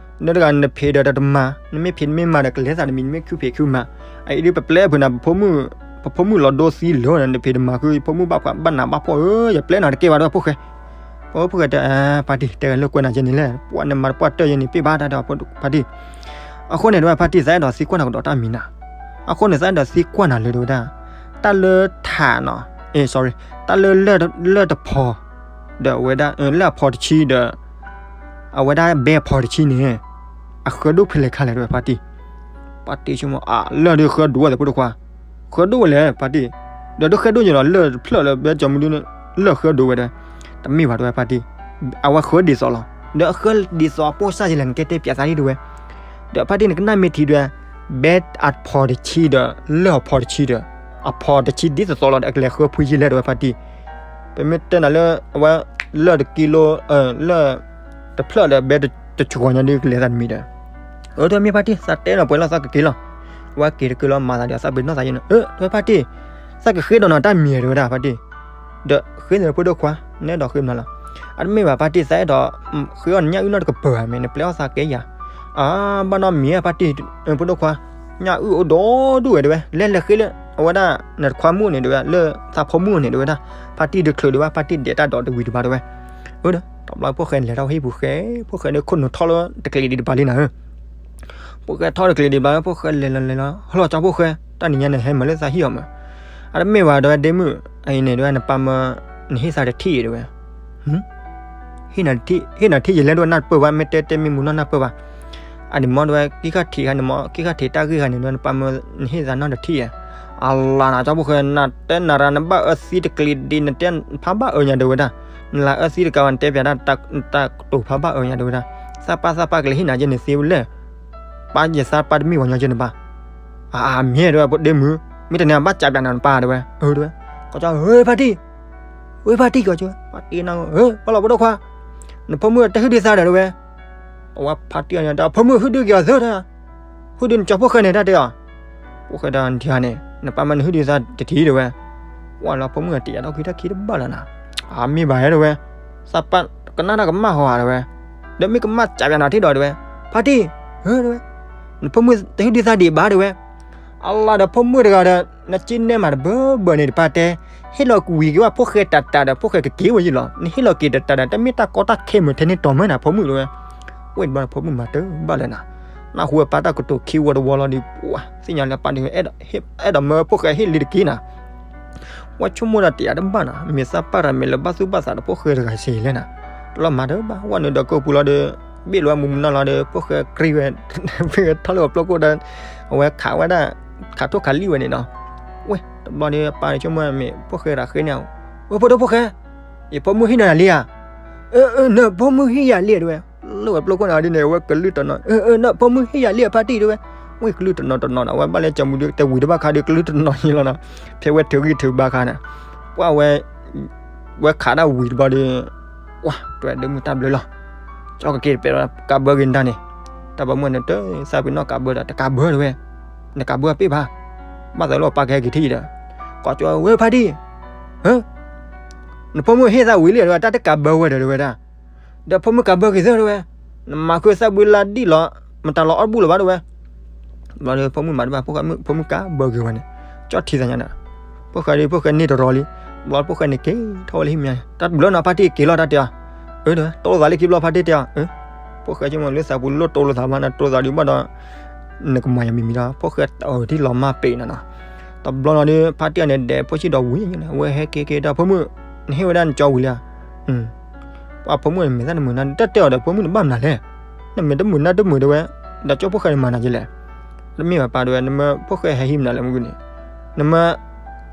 နတဂၤနဖံးဒီးတမၤ နမ့ၢ်ဖံးနမ့ၢ်မၤဒီးကလဲၤသးတမံၤ နမ့ၢ်ခုဖံးခုမၤ, အအံၤဒ်ပပျဲဖုးနၤ ပဖိမုၣ်လီၤဒိသံလၢာ်န့ၣ် နဖံးတမၤဃု ဖိမုၣ်ဘၣ်ဖှးဘၣ်နးဘၣ်ဖှီၣ်ဧၢ ယပျဲနၤတကဲဘၣ်တဲဝဲဖိဃဲ, ဖိဃဲတဲ ဖါတံၢ် တဲလၢကွဲးနၤကဲန့ၣ်လဲၣ် ပှၤနမၤတပှၢ်တၢၢ်ယဲန့ၣ် ပ့ၢ်ဘၣ်တၢ်တဲဖါတံၢ်, အဃိန့ၣ်တဲဝဲဖါတံၢ် သးအဲၣ်ဒိးသံကွၢ်နၤကဒီးတၢ်မံၤနၤ, အဃိန့ၣ် သးအဲၣ်ဒိးသံကွၢ်နၤလၢတဲဝဲဒၣ်, တၢ်လၢထးနီၤ, အ့ sorry, တၢ်လၢလၢၢ်တဖီ ဒီးအဝဲဒၣ် လၢၢ်အဖီတဆံဒီး အဝဲဒၣ်ဘဲအဖီတဆံန့ၣ် အဃၢဒိၣ်ဖဲလဲၣ်ခါလဲၣ်တဲဝဲဖါတံၢ်, ဖါတံၢ်ဆိကမိၣ် အလၢၢ်ဒုးဃၢဒိၣ်ဝဲသ့ၣ်ဖိတခွါ, ဃၢဒိၣ်ဝဲလဲၣ်ဖါတံၢ်, ဒီးဒုးဃဲဒိၣ်ယဲဒီးလၢၢ်တဖျၢၣ်လၢဘဲကၠီမုၢ်ဒု လၢၢ်ဃၢဒိၣ်ဝဲဒီး, တမ့ၢ်ဘၣ်တဲဝဲဖါတံၢ်, အဝဲဃၢဒ်သိးလီၤ, ဒီးအဃၢဒ်သိးအပိၢ်စၢ်ယဲလဲၣ် နကဲတဲပၠးသးဒ်တဲဝဲ, ဒီးဖါတံၢ်နကနၣ်မ့ၢ်ထံဒွဲ ဘဲအဖီတဆံဒီး လၢၢ်အဖီတဆံဒီး အဖီတဆံဒ်သိးသိးလီၤဒီး အကလဲၤဃၢဖှံယဲလဲၣ်တဲဝဲဖါတံၢ်, ပမ့ၢ်တဲနၤလၢ အဝဲ လၢၢ်တကံလိ လၢၢ်တဖျၢၣ်ဒီး ဘဲတဆူၣ်ဃီၤညါဒ်ကလဲၤသးတမံၤဒီး, အၢ တဲဝဲမ့ၢ်ဖါတံၢ် သးတဲနီၤပှဲၤလီၤသးကက့ၤလီၤ, အဝဲက့ၤတက့ၤလီၤမၤသးဒီး သးပ့ၤနီၣ်သးယဲန့ၣ် အၢ တဲဝဲဖါတံၢ်, သးကဃ့ဒီးနီၤတၢ်မံၤတဲဝဲဒၣ်ဖါတံၢ်, ဒီးဃ့န့ၣ်ဖိဒိၣ်ခွါ နအဲၣ်ဒိးဃ့မနုၤလီၤ, အတမ့ၢ်ဘၣ်ဖါတံၢ် သးအဲၣ်ဒိး ဃ့အီၣ်နညၣ်အုၣ်နီတကပၤဧါ မ့ၢ်နပျဲအီၣ်သးကဲယၤ, အါ ဘၣ်နီတမံၤဧါဖါတံၢ်, ဖိဒိၣ်ခွါ, ညၣ်အုၣ်အိၣ်ဒီဒူၣ်ဝဲတဲဝဲ လဲၤလဲၤဃ့လၢ အဝဲဒၣ် နတခွါမုၣ်န့ၣ်တဲဝဲ လၢသးဖိမုၣ်န့ၣ်တဲဝဲဒၣ်, ဖါတံၢ်ဒုးချုးတဲဝဲ ဖါတံၢ်ဒဲးတၢ်ဒီးတဝံၤတဘၣ်တဲဝဲ, အၢ ဒီး တဘျီဖိၣ်ဃဲလဲၤထီၣ်ဟံၣ်ပူၤဃဲ, ဖိၣ်ဃဲဒီးခိၣ်နူာ်ထီၣ်လၢတကျံးဒံးတဘၣ်လံနၤဧၢ ဖိၣ်ဃဲထီၣ်တကျံးဒံးဘၣ် ဖိၣ်ဃဲလဲၤလီၤလဲၤလီၤ ဟလီၤကၠီဖိၣ်ဃဲ, တၢ်နံၤညါန့ၣ် ဟဲမၤလၢသးဟံၣ်အီၤမး, အတမ့ၢ်ဘၣ်တဲဝဲဒ့မုၣ်, အအံၤန့ၣ်တဲဝဲ နပၢ်မၢ နဟ့ၣ်သးတထံၣ်တဲဝဲ, ဟ့ၣ်နၤတထံၣ်ယလဲၣ်တဲဝဲနၢ်တပၢၢ်ဘၣ် မ့ၢ်တဲတဲမ့ၢ်မုာ်နီၢ်နၢ်ပၢၢ်ဘၣ်, အန့ၣ်မ့ၢ်တဲဝဲ ကံၣ်ခါထံးခါန့ၣ်မ့ၢ် ကံၣ်ခါထံးတၢ်ဂ့ၢ်ခါန့ၣ်တဲဝဲ နပၢ်မၢ နဟ့ၣ်သးနီၢ်တထံၣ်ဧါ, အလၤနၤကၠီဖိၣ်ဃဲ နတဲနၤရၤ နဘၣ်အၢသံတကျံးဒံး နတဲဖးဘၣ်အၢညါတဲဝဲဒၣ်, နလၢအၢသံတကးဘၣ် နတဲပၠးဒၣ် တၢ်ကတိၤဖးဘၣ်အၢညါတဲဝဲဒၣ်, သးပၢ်သးပၢ်ကလဲၤဟ့ၣ်နၤကဲန့ၣ်သ့ဝဲလဲၣ်, ပၢ်ယသးပၢ်တမ့ၢ်ဝဲညီကဲန့ၣ်ဘၣ်, အမ့ၢ်တဲဝဲ ဒ့မုၣ်, မ့ၢ်တန့ၣ်ဘၣ်ကးပၠးနၤနပၢ်တဲဝဲ, အၢတဲဝဲ, ကီၢ်ကၠီ ဝဲဖါတံၢ်, ဝဲဖါတံၢ်ကီၢ်ကၠီ, ဖါတံၢ်နၤဧၢ, ဘၣ်လီၤဖိဒိၣ်ခွါ, နဖိမုၣ်တဟ့ၣ်ဒုးသးဒီးတဲဝဲ, အဝဲဖါတံၢ်အီၤန့ၣ် တၢ်ဖိမုၣ်ဟ့ၣ်ဒုးက့ၤအီၤသၢထၢၣ်, ဟ့ၣ်ဒုးနကၠီဖိၣ်ဃဲန့ၣ်တၢ်တဲအီၤ, ဖိၣ်ဃဲတၢ်ဒံးန့ၣ်, နပၢ်မၢနဟ့ၣ်ဒုးသးတထံၣ်တဲဝဲ, ကွၢ်လီၤဖိမုၣ်တယာ်ထီၣ်ခံထီၣ်ခံတဘၣ်လၢၤနၤ, အမ့ၢ်ဘၣ်တဲဝဲ, သးပၢ်ကနၣ်တၢ်ကမၣ်ဟီဧါတဲဝဲ, ဒီးမ့ၢ်ကမၣ်ကးပၠးနၤထံၣ်ဒီးတဲဝဲ, ဖါတံၢ်, ဧၢတဲဝဲ, နဖိမုၣ်တဟ့ၣ်ဒုးသးဒံးဘၣ်တဲဝဲ, အလၤဒီးဖိမုၣ်တဂၤဒီး နက့နဲၣ်မးတဘၢဘၢန့ၣ်တပၢ်တဲ, ဟ့ၣ်လီၤကဝံၤက့ၤဝဲဖိၣ်ဃဲတၢ်တၢ်ဒီး ဖိၣ်ဃဲကက့ၤဝဲယံၤလီၤ, နဟ့ၣ်လီၤက့ၤတၢ်တၢ်ဒီး တမ့ၢ်တၢ်ကီတၢ်ခဲမုၢ်ထဲန့ၣ်တီၤမၢနၤဖိမုၣ်တဲဝဲ, ဝဲတဘျီဖိမုၣ်မၤတဘၣ်လၢၤနၤ, နၢ်ဟူဝဲပၢ်တၢ်ကတိၤခံဝီတဝီလီၤဒီး ပှၤ သ့ၣ်ညါလၢပၢ်ဒုး အဲၣ်ဒိးမၢဖိၣ်ဃဲဟ့ၣ်လံတက့ၢ်နၤ ဝဲဆိကမိၣ်ဒီးတယာ်တဘၣ်နီၤ, မ့ၢ်သးပၢ်တဂၤမ့ၢ်လၢဘၣ်သူၣ်ဘၣ်သးဒီးဖိၣ်ဃဲတဂၤစ့ၢ်လဲၣ်နၤ, တလီၤမၤတဘၣ်, ဝဲနုာ်ဒီးကၢၢ်ပူၤလီၤဒီး ဘ့ၣ်လီၤဝဲမုၢ်မုၢ်နီၢ်နီၢ်ဒီး ဖိၣ်ဃဲကြံဝဲ, ဖိၣ်ဃဲထီၣ်လၢပျီခိၣ်ဒီး အဝဲခးဝဲဒၣ်, ခးထိၣ်ခးလံၣ်ဝဲန့ၣ်နီၤ, ဝဲတဘျီဒီးပၢ်ဆိကမိၣ်မ့ၢ်ဖိၣ်ဃဲတဂၤဃ့န့ၣ်, ဝဲဖိဒိၣ်ဖိၣ်ဃဲ ယဖိမုၣ်ဟ့ၣ်နၤလံဧါ. အၢ အၢ နဖိမုၣ်ဟ့ၣ်ယၤလံဧါ တဲဝဲ. လၢဝဲပျိခိၣ်နၤဒ်န့ၣ် အဝဲကလုၢ်တနီၤ, အၢ အၢ နဖိမုၣ်ဟ့ၣ်ယၤလံဧါ ဖါတံၢ် တဲဝဲ. ဝဲကလုၢ်တနီၤတနီၤနီၤ အဝဲဘၣ်လဲၤကၠီမူဒု တဝံၤတဘၣ်ခါဒီး ကလုၢ်တနီၤန့ၣ်လီၤနီၤ. ဖဲဝဲထုးဂံၢ်ထုးဘါခါန့ၣ် ပှၢ်ဝဲ ဝဲခးဒၣ်ဝံၤတဘျီဒီး ပှၢ် တဲဝဲဒၣ်မုၢ်တၢ်ဘျုးလီၤ. ကၠီကက့ၤတပဲဒီး ကးဘၢက့ၤနတၢ်န့ၣ်. တၢ်ပိာ်မုၣ်န့ၣ် တသးပ့ၤနီၣ်ကးဘၢဒီး တကးဘၢ တဲဝဲ. နကးဘၢအပ့ၢ်ဘၣ်. ဘၣ်သးလၢအပၢ်ကဟဲက့ၤထံၣ်ဒီး ကိးကၠီဝဲ ဖါတံၢ် ဟၢ နဖိမုၣ်ဟ့ၣ်သးဝံၤလံ တဲဝဲ, တၢ်တကးဘၢဝဲဒီး တဲဝဲဒၣ်. ဒီးဖိမုၣ်ကးဘၢက့ၤသၢ တဲဝဲ. နမၤဃုသၣ်ဘှံလၢဒံၣ်လီၤ, မတၤလီၤအီၣ်တဘူၣ်လၢၤဘၣ် တဲဝဲ. ဘျီဒီးဖိမုၣ်မၤတဘၣ် ဖိမုၣ်ကးဘၢက့ၤဝဲန့ၣ်, ကၠီထံသးညါဒီး ဖိၣ်ဃဲဒီး ဖိၣ်ဃဲန့ၢ်တရီလံ. ဘျီဖိၣ်ဃဲန့ၣ်က့ၤထီၣ်ဝဲလၢဟံၣ်မါ, တၢ်တဘျုးနီၤ ဖါတံၢ်က့ၤလီၤတၢ်တဲအီၤ. အၢ တဲဝဲ, တိၢ်သးလၢခံဘျီ ဖါတံၢ်တဲအီၤ. ဖိၣ်ဃဲဆိကမိၣ်လၢသးပူၤလိၣ်တိၢ်လိာ်သးမး နတိၢ်သးဒုးဘၣ်ဒီး နကမၤယၤမံၤမံၤဒီး ဖိၣ်ဃဲအီၤထံၣ်လီၤမၢ်ပ့ၤနီၤနီၤ. တဘျီနီၤဒီး ဖါတံၢ်အီၤန့ၣ် ဒဲးဖိဆံးဒီးဝံၤန့ၣ် အဝဲဟဲက့ၤက့ၤဒီး ဖိမုၣ် နဟ့ၣ်ဝဲဒၣ်နကၠီဝံၤလံဧါ. ပှၤဖိမုၣ်န့ၣ်မဲာ်သၣ်တမုာ်နါ တၢ်တဲအီၤဒီး ဖိမုၣ်န့ၣ်ဘၣ်မနုၤလဲၣ်. နမဲာ်တမုာ်နါတမုာ် တဲဝဲ, ဒီးကၠီဖိၣ်ဃဲန့ၣ်မၤနၤကလဲၣ်. တမ့ၢ်ဘၣ်ပၢ် တဲဝဲ, နမၢဖိၣ်ဃဲဟဲဟံးမနုၤလဲၣ်မုၢ်ဂုၢ်န့ၣ်, နမၢ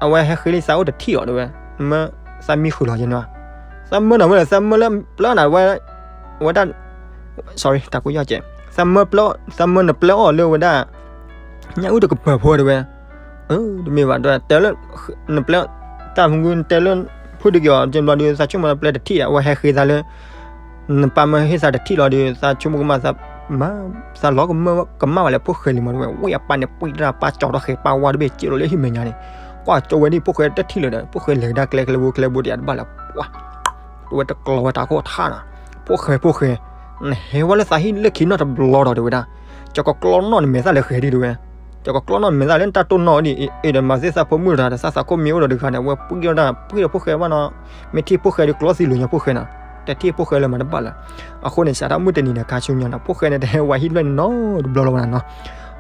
အဝဲဟဲဃ့လံသးအိၣ်တထံၣ်အီၤ တဲဝဲ, နမၢသးမံဃုာ်လီၤက့ၤန့ၣ်. သးမၢနၤဝဲလဲၣ်, သးမၢလၢပျၢနၤဝဲ, ဝဲဒၣ် sorry တၢ်ကိၢ်ယီၢ်ကဲး, သးမၢပျၢ, သးမၢနပျၢအီၤလၢဝဲဒၣ် ညၣ်အုၣ်တကပၤဖိ တဲဝဲ. အၢ တမ့ၢ်ဘၣ် တဲဝဲ, တဲလၢ နပျၢ တၢ်မုၢ်ဂုၢ် နတဲလၢ ဖုၣ်ဒုးက့ၤအီၤ ကဲဘျီဒီး သးဆိကမိၣ်ပျၢတထံၣ် အဝဲဟဲဃ့သးလၢ နပၢ်မၢဟ့ၣ်သးတထံၣ်လီၤဒီး သးဆိကမိၣ်ကမၣ်သး မၤ သးလီၤကမၢကမၣ်ဝဲလၢဖိၣ်ဃဲလံမး တဲဝဲ. ဝဲအပၢ်န့ၣ် ပှံၢ်တၢ်ပၢ်ကၠီၤထီၣ်ဃဲၤ ပၢ်ဝါတဘ့ၣ်စ့ၢ်လီၤလၢဟံၣ်မဲာ်ညါန့ၣ်, ကွၢ်ကၠီဝဲဒၣ်ဖိၣ်ဃဲတထံၣ်လၢၤဒီး ဖိၣ်ဃဲလဲၤကဒါကျဲကျဲဘိကျဲဘိတယၤတဘၣ်လၢၤ ပှၤ တဲဝဲတကျီၤဝဲတၢ်ခိၣ်ထါနီၤ, ဖိၣ်ဃဲ ဖိၣ်ဃဲ, နဟဲဝဲလၢသးဟံၣ်လၢခံနီတဘျီဒီး တဲဝဲဒၣ်, ကၠီကကျီနီၣ်နမဲာ်သၣ်လၢဃဲၤဒံး တဲဝဲ, ကၠီကကျီနီၣ်နမဲာ်သၣ်လၢနတၢ်တိၢ်နီၣ်ဒံး အ့ၣ်ဒီးမၤသ့ၣ်သးဖိမုၣ်တဂၤဒီး သးသးခိၣ်မ့ၢ်အိၣ်ဒီးတဂၤန့ၣ် အဝဲပှံၢ်ဒီးတၢ် ပှံၢ်ဒီးဖိၣ်ဃဲဘၣ်နီၤ, မ့ၢ်ထံၣ်ဖိၣ်ဃဲဒီးကျီသံလိာ်ညါဖိၣ်ဃဲနီၤ, တထံၣ်ဖိၣ်ဃဲလၢၤမးတဘၣ်လၢၤ. အဃိန့ၣ် စးထီၣ်မုၢ်တနံၤန့ၣ် ခါဆူညါနီၤ ဖိၣ်ဃဲန့ၣ် တဟဲဝဲဟံၣ်ဖျၢၣ်န့ၣ်နီတဘျီလၢၤဘၣ်နီၤ.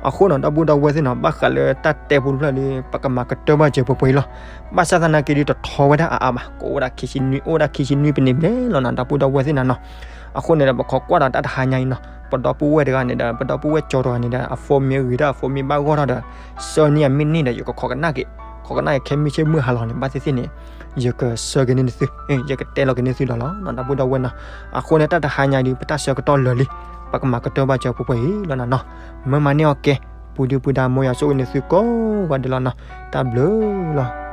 အဃိနီၤ ဒီပုၢ်ဒီဝဲၢ်သ့ၣ်နီၤ ဘၣ်ဃးလၢတၢ်တဲပူတဖျၢၣ်ဒီး ပကမၤကတၢၢ်ဘၣ်စၢၤပှဲၤပှဲၤအံၤလီၤ. ဘၣ်ဆၣ်သနာ်က့ဒီး တထီဝဲဒၣ်အါအါဘၣ်, ကအိၣ်ဝဲဒၣ်ခံဆံနွံ အိၣ်ဝဲဒၣ်ခံဆံနွံပနံးဘျဲၣ်လီၤနီၤ ဒီပုၢ်ဒီဝဲၢ်သ့ၣ်နီၤနီၤ. အဃိန့ၣ်ဒီး ပခိးကွၢ်ဒီးတၢ်တဟါညါအံၤနီၤ ပဒီပုၢ်ဝဲၢ်တဂၤန့ၣ်ဒီး ပဒီပုၢ်ဝဲၢ်ကၠီတဂၤန့ၣ်ဒီး အ phone မ့ၢ်ဂ့ၤဒီး အ phone မ့ၢ်ဘၣ်ဂီၢ်ထီၣ်ဒီး ဆၢန့ၢ်အမ့ၢ်န့ၢ်ဒီး ယကခိးကနၣ်က့ၤ, ခိးကနၣ်က့ၤခဲမုၢ်ဆ့ၣ်မုၢ်ဟါလီၤန့ၣ် ဘၣ်သ့ၣ်သ့ၣ်န့ၣ် ယကဆှၢက့ၤန့ၢ်နသု, ယကတဲလီၤက့ၤန့ၢ်သုဒီးလီၤနီၤ ဒီပုၢ်ဒီဝဲၢ်နီၤ. အဃိန့ၣ် တၢ်တဟါညါအံၤဒီး ပတၢ်ဆၢကတီၢ်လၢာ်လံ, ပကမၤကတၢၢ်ဘၣ်စၢၤပှဲၤပှဲၤအံၤလီၤနီၤနီၤ. မၢမၤန့ၢ်အီၤကဲ, ပူၤဒုပူၤဒါ မ်ယွၤဆိၣ်ဂ့ၤန့ၢ်သုကိးဂၤဒဲးလီၤနီၤ. တၢ်ဘျုးလီၤ.